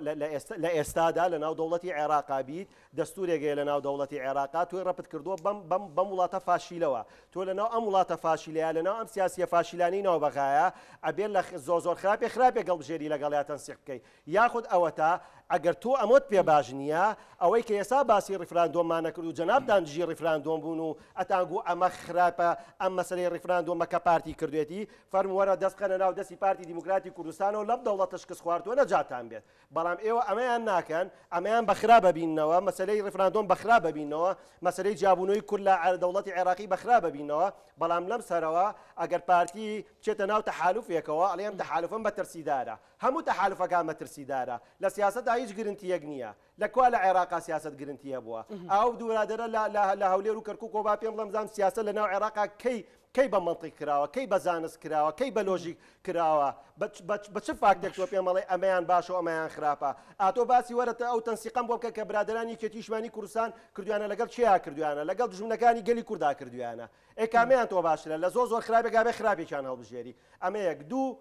لە ئێستادا لە ناو دەوڵەتی عێراقا بیت، دەستوورێک هەیە لە ناو دەوڵەتی عێراقا، تۆی ڕەبت کردووە بەم بەم بەم وڵاتە فاشیلەوە، تۆ لە ناو ئەم وڵاتە فاشیلەیا، لە ناو ئەم سیاسییە فاشیلانەی ناو بەغایا، ئەبێت لە زۆر زۆر خراپێ خراپێک هەڵبژێری لەگەڵیا تەنسیق بکەی. یاخود ئەوەتا ئەگەر تۆ ئەمەت پێ باش نییە، ئەوەی کە ئێستا باسی ڕیفراندۆممان نەکرد و جەنابتان دژی ڕیفراندۆم بوون و ئەتانگوو ئەمە خراپە ئەم مەسەلەی ڕیفراندۆمە کە پارتی کردوێتی، فەرموو وەرە دەست بخەنە ناو دەستی پارتی دیموکراتی کوردستانەوە لەم دەوڵەتە شکستخواردووە نەجاتتان بێت. بەڵام ئێوە ئەمەیان ناکەن، ئەمەیان بە خراپ ئەبیننەوە، مەسەلەی ڕیفراندۆم بە خراپ ئەبیننەوە، مەسەلەی جیابوونەوەی کورد لە دەوڵەتی عێراقی بە خراپ ئەبیننەوە، بەڵام لەم سەرەوە ئەگەر پارتی بچێتە ناو تەحالوفێکەوە ئەڵێ ئەم تەحالوفەم مەترسیدارە. هەموو تەحالوفەکان مەترسیدارە. لە سیاسەتا هیچ گرنتیەک نیە. لە کوا لە عێراقا سیاسەت گرنتی هەبووە؟ ئاو دوو برادەرە لە لە لە هەولێر و کەرکوکەوە با پێم بڵێن بزانم سیاسەت لە ناو عێراقا کەی کەی بە مەنتیق کراوە؟ کەی بە زانست کراوە؟ کەی بە لۆژیک کراوە؟ بە بە بە چ فاکتێک تۆ پێم ئەڵێی ئەمەیان باشە و ئەمەیان خراپە؟ ئا تۆ باسی وەرە ئەو تەنسیقەم بۆ بکە کە برادەرانی یەکێتی نیشتمانی کوردستان کردویانە لەگەڵ کێیا کردویانە؟ لەگەڵ دوژمنەکانی گەلی کوردا کردویانە. ئێ کامەیان تۆ باشترە؟ لە زۆر زۆر خراپێکا بێ خراپێکیان هەڵبژێری. ئەمە یەک. دوو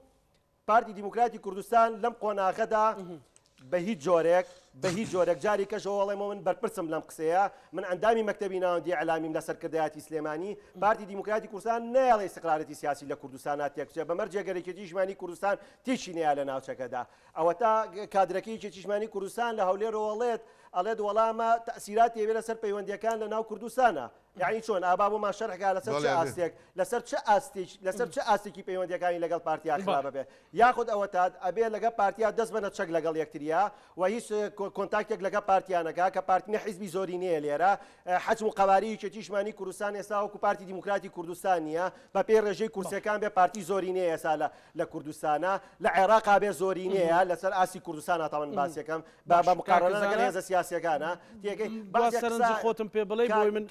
پارتی دیموکراتی کوردستان لەم قۆناغەدا بە هیچ جۆرێک بە هیچ جۆرێک جاری کەشەوە ئەڵێمەوە من بەرپرسم لەم قسەیە من ئەندامی مەکتەبی ناوەندی ئیعلامیم لە سەرکردایەتی سلێمانی پارتی دیموکراتی کوردستان نایەڵێ ئیستقرارەتی سیاسی لە کوردستانا تێک بچێ بە مەرجێک گەر یەکێتی نیشتمانی کوردستان تێکی نەیا لە ناوچەکەدا ئەوەتا کادرەکەی یەکێتی نیشتمانی کوردستان لە هەولێرەوە ئەڵێت ئەڵێت وەڵامە تەئسیراتی هەبێ لەسەر پەیوەندیەکان لە ناو کوردستانا. یعنی چۆن ئابا بۆمان شەرح کا لەسەر چ ئاستێک لەسەر چ ئاستێک لەسەر چ ئاستێکی پەیوەندیەکانی لەگەڵ پارتیا خراپە بێ یاخود ئەوە تا ئەبێ لەگە پارتیا دەست بەنە چەک لەگەڵ یەکتریا و هیچ کۆنتاکتێک لەگە پارتیانەکە کە پارتی نە حیزبی زۆری نییە لێرە حەجم و قەواری یەکێتیشمانی کوردستان ئێستا وەکو پارتی دیموکراتی کوردستان نییە بە پێی ڕێژەی کورسەکان بێ پارتی زۆری نییە ئێستا لە لە کوردستانە لە عێراقا بێ زۆری نییە لەسەر ئاستی کوردستان تاوان باسیەکەم با بە مقارنە لەگەڵ هێزە سیاسیەکانە تێگەی بەزێ سەرنجی خۆتم پێ بڵێ بۆی من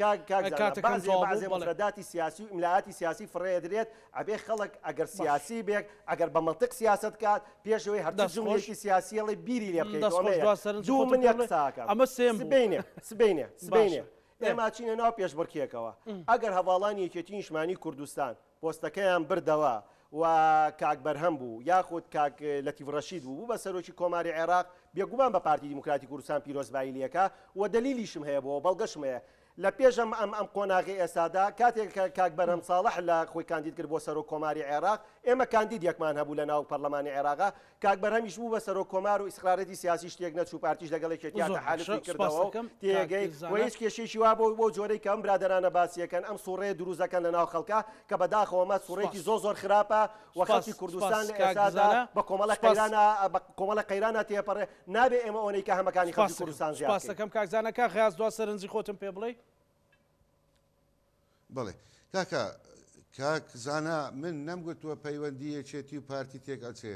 کاتەکەم بەزێ مفرەداتی سیاسی و ئیملاعاتی سیاسی فڕێدرێت ئەبێ خەڵک ئەگەر سیاسی بێت ئەگەر بە مەنتق سیاسەت کات پێشەوەی هەرچ جملەیەکی سیاسی ئەڵێ بیری لێ بکەیتەوە دوو من یەک قسە ئەمە سێم سبەینێ سبەینێ سبەینێ ئێمە چینە ناو پێشبڕکێکەوە ئەگەر هەواڵانی یەکێتی نیشتمانی کوردستان پۆستەکەیان بردەوە و کاک بەرهەم بوو یاخود کاک لەتیف ڕەشید بوو بوو بە سەرۆکی کۆماری عێراق بێگومان بە پارتی دیموکراتی کوردستان پیرۆزبایی لێکا و دەلیلیشم هەیە بۆ بەڵگەشم هەیە لە پێش ئەم ئەم ئەم قۆناغەی ئێستادا کاتێک کە کاک بەرهەم ساڵح لە خۆی کاندید کرد بۆ سەرۆک کۆماری عێراق ئێمە کاندیدێکمان هەبوو لە ناو پەرلەمانی عێراقا کاک بەرهەمیش بوو بە سەرۆک کۆمار و ئیسقرارەتی سیاسی شتێک نەچوو پارتیش لەگەڵ یەکێتیا زۆر تەحالفی باشە کردەوە و سوپاستەکەم کاک تێگەی و زانا. هیچ کێشەیەکی وا بۆ بەو جۆرەی کە ئەم برادەرانە باسیەکەن ئەم سوڕەیە دروست دەکەن لە ناو خەڵکا کە بەداخەوە ئەمە سوڕێکی سوپاس زۆر زۆر خراپە و سوپاس خەڵکی کوردستان سوپاس لە کاک ئێستادا زانا بە کۆمەڵە سوپاس قەیرانە بە کۆمەڵە قەیرانە تێپەڕێ نابێ ئێمە ئەوەنەی کە هەمەکانی خەڵکی سوپاستەکەم کوردستان زیاد بکەین. سوپاستەکەم کاک زانا کاک غیاس دوا سەرنجی خۆتم پێ بڵێی. بەڵێ کاکە کاک زانا من نەمگوتووە پەیوەندی یەکێتی و پارتی تێک ئەچێ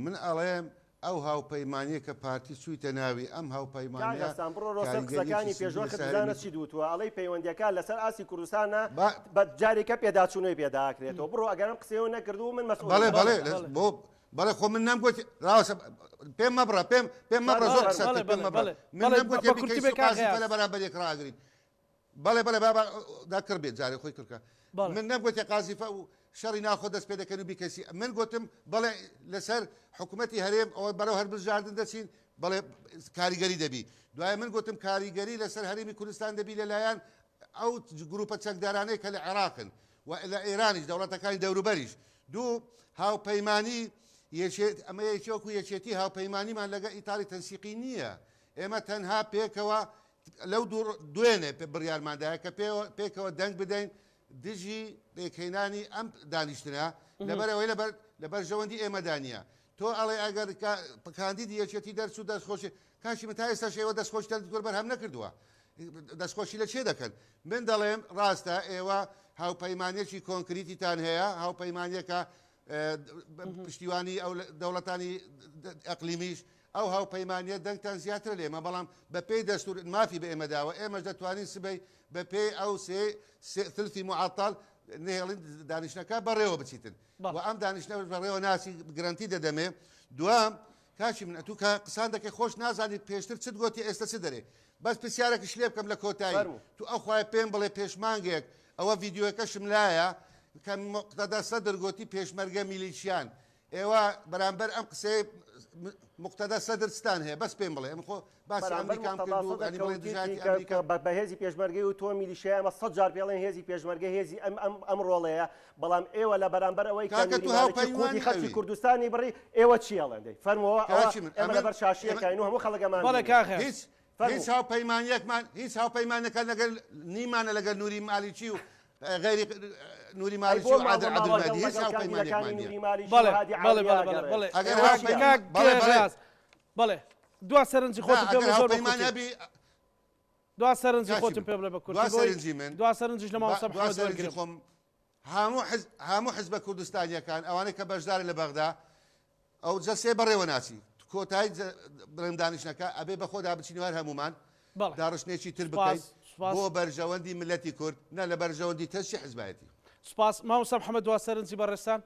من ئەڵێم ئەو هاوپەیمانیە کە پارتی چوویتە ناوی ئەم کاک هاوپەیمانیە غەسان بڕۆرەوە سەر کاریگەریەکی قسەکانی سلبی پێشوەخت لەسەر بزانە هەرێمی چیت وتووە ئەڵێی پەیوەندیەکان لەسەر ئاستی کوردستانە با بە جارێکە پێداچوونەوەی پێداکرێتەوە بڕۆ ئەگەر ئەم قسەیەو نەکردوو من مەسئولم بەڵێ لەسەر بەڵێ بەڵێ بۆ بەڵێ خۆ من نەمگوت ڕاوەسە پێم مەبڕە پێم پێم مەبڕە فەرموو زۆر بەڵێ قسەت بەڵێ کرد پێم بەڵێ مەبڕە بەڵێ من بەڵێ نەمگوتێ بە کورتی بیکەی بێ کاک سوقازیفە غیاس لە بەرامبەر یەک ڕاگرین بەڵێ بەڵێ بابا دا کڕ بێت جارێ خۆی کڕکە بەڵێ من نەمگوتێ قازیفە و شەڕی ناوخۆ دەست پێ دەکەن و بیکەسی من گوتم بەڵێ لەسەر حکوومەتی هەرێم ئەوە بەرەو هەربژاردن دەچین بەڵێ کاریگەری دەبی دوای من گوتم کاریگەری لەسەر هەرێمی کوردستان دەبی لەلایەن ئەو گروپە چەکدارانەی کە لە عێراقن و لە ئێرانیش دەوڵەتەکانی دەوروبەریش دوو هاوپەیمانی یەکێت ئەمە یەکێ وەکو یەکێتی هاوپەیمانیمان لەگە ئیتاری تەنسیقی نییە ئێمە تەنها پێکەوە لەو دوێنێ بڕیارماندایە کە پێکەوە دەنگ بدەین دژی پێکهێنانی ئەم دانیشتنە لەبەرئەوەی لەبەر لە بەرژەوەندی ئێمەدا نییە تۆ ئەڵێ ئەگەر کاندیدی یەکێتی دەرچوو دەستخۆشی کاشی من تا ئێستاش ئێوە دەستخۆشتان دکتۆر بەرهەم نەکردووە دەستخۆشی لە چێ دەکەن من دەڵێم ڕاستە ئێوە هاوپەیمانێکی کۆنکریتیتان هەیە هاوپەیمانیەکە پشتیوانی ئەو دەوڵەتانی ئەقلیمیش ئەو هاوپەیمانیە دەنگتان زیاترە لە ئێمە بەڵام بە پێی دەستور مافی بە ئێمە داوە ئێمەش دەتوانین سبەی بە پێی ئەو سێ ثلثی معطل نهێڵین دانیشتنەکە بەڕێوە بچیتن و ئەم دانیشتنە بەڕێوە ناچی گرەنتی دەدەمێ دوام کاکی من ئەتوو کە قسان دەکەی خۆش نازانی پێشتر چت گۆتی ئێستا چ دەرێ بەس پرسیارێکش لێ بکەم لە کۆتایی تو ئەو خوایە پێم بڵێ پێش مانگێک ئەوە ڤیدیۆکەشم لایە کە مقتەدا سەدر گۆتی پێشمەرگە میلیشیان ئێوە بەرامبەر ئەم قسەی مقتەدا سەدر چتان هەیە بەس پێم بڵێ ئەم خۆ باسی بەرامبەر ئەمریکام مقتەدا کرد و سەدر ئەنی کە بڵێ دژایەتی وتیتی کە ئەمریکا کە بە هێزی پێشمەرگەی و تۆ میلیشیای ئەمە سەد جار پێڵێن هێزی پێشمەرگە هێزی ئەم ئەم ئەم ڕۆڵەیە بەڵام ئێوە لە بەرامبەر ئەوەی کە کاکە نوری تو مالکی قوتی هاوپەیمانی خەڵکی ئەوی کوردستانی بڕی ئێوە چی ئەڵێن دەی فەرمووەوە ئەوە کاکی من ئێمە ئەمن لەبەر ئێمە شاشەیەکاین و هەموو خەڵک ئەمان بەڵێ بینێ کاک غیاس هیچ هیچ فەرموو هاوپەیمانیەکمان هیچ هاوپەیمانەکان لەگەل نیمانە لەگەل نوری مالیکی و غەیری نوری ئەی مالیکی بۆ و عادل ماڵە عەبدول ماڵە مەهدی لەگەڵ هیچ لەگەڵ هاوپەیمانێکمان کاندیدەکانی نییە نوری مالیکی و بەڵێ هادی بەڵێ عامری بەڵێ بەڵێ ئەگەڕێن بەڵێ ئەگەر ئێوە کاک چییە هاوپەیمان کاک بەڵێ بەڵێ غیاس بەڵێ دوا سەرنجی نا خۆتم پێ ئەگەر بڵێ زۆر بە هاوپەیمان کورتی هەبی دوا سەرنجی کاکی خۆتم من پێ بڵێ بە دوا کورتی بۆی سەرنجی من دوا سەرنجیش لە با مامۆستا دوا محەممەد سەرنجی وەرگرم خۆم هەموو حز هەموو حزبە کوردستانیەکان ئەوانەی کە بەشدارن لە بەغدا ئەو جەسێ بەڕێوە ناچی کۆتایی بڵێم دانیشتنەکە ئەبێ بەخۆدا بچین و هەر هەموومان بەڵێ داڕشتنێکی تر سوپاس بکەین سوپاس بۆ بەرژەوەندی ملەتی کورد نە لە بەرژەوەندی تەسکی حزبایەتی. سوپاس مامۆستا محەممەد دوا سەرنجی بەڕێزتان.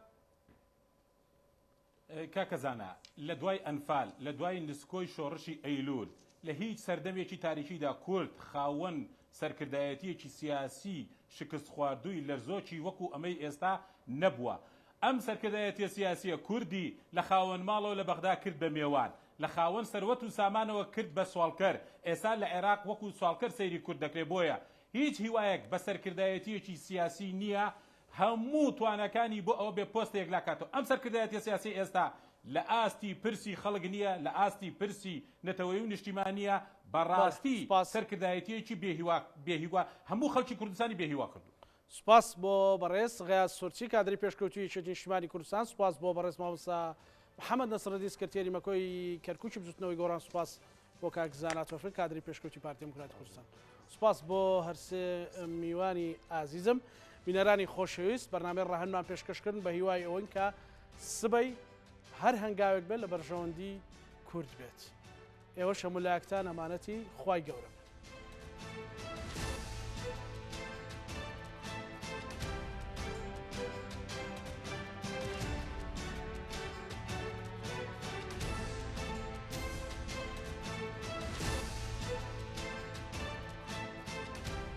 کاکە زانا، لە دوای ئەنفال، لە دوای نسکۆی شۆڕشی ئەیلول، لە هیچ سەردەمێکی تاریکیدا کورد خاوەن سەرکردایەتییەکی سیاسی شکستخواردووی لەرزۆکی وەکو ئەمەی ئێستا نەبووە. ئەم سەرکردایەتییە سیاسییە کوردی لە خاوەن ماڵەوە لە بەغدا کرد بە مێوان، لە خاوەن سەروەت و سامانەوە کرد بە سواڵکەر، ئێستا لە عێراق وەکو سواڵکەر سەیری کورد دەکرێت، بۆیە هیچ هیوایەک بە سەرکردایەتییەکی سیاسی نییە هەموو تواناکانی بۆ ئەوە بێ پۆستە یەکلاکاتەوە. ئەم سەرکردایەتیە سیاسیەی ئێستا لە ئاستی پرسی خەڵک نییە، لە ئاستی پرسی نەتەوەیی و نیشتیمانییە، بە ڕاستی سەرکردایەتییەکی بێ هیوا بێ هیوا هەموو خەڵکی کوردستانی بێ هیوا کردووە. سوپاس بۆ بەڕێز غەیاس سورچی کادری پێشکەوتووی یەکێتی نیشتیمانی کوردستان، سوپاس بۆ بەڕێز مامۆستا محەمەد نەسرەدین سکرتێری مەکۆی کەرکوکی بزوتنەوەی گۆڕان، سوپاس بۆ کاک زانا تۆفیق کادری پێشکەوتووی پارتی دیموکراتی کوردستان. سوپاس بۆ هەرسێ میوانی ئازیزم. بینەرانی خۆشەویست بەرنامەی ڕەهەندمان پێشکەشکردن بە هیوای ئەوەین کە سبەی هەر هەنگاوێک بێت لە بەرژەوەندی کورد بێت. ئێوەش هەموو لایەکتان ئەمانەتی خوای گەورە بن.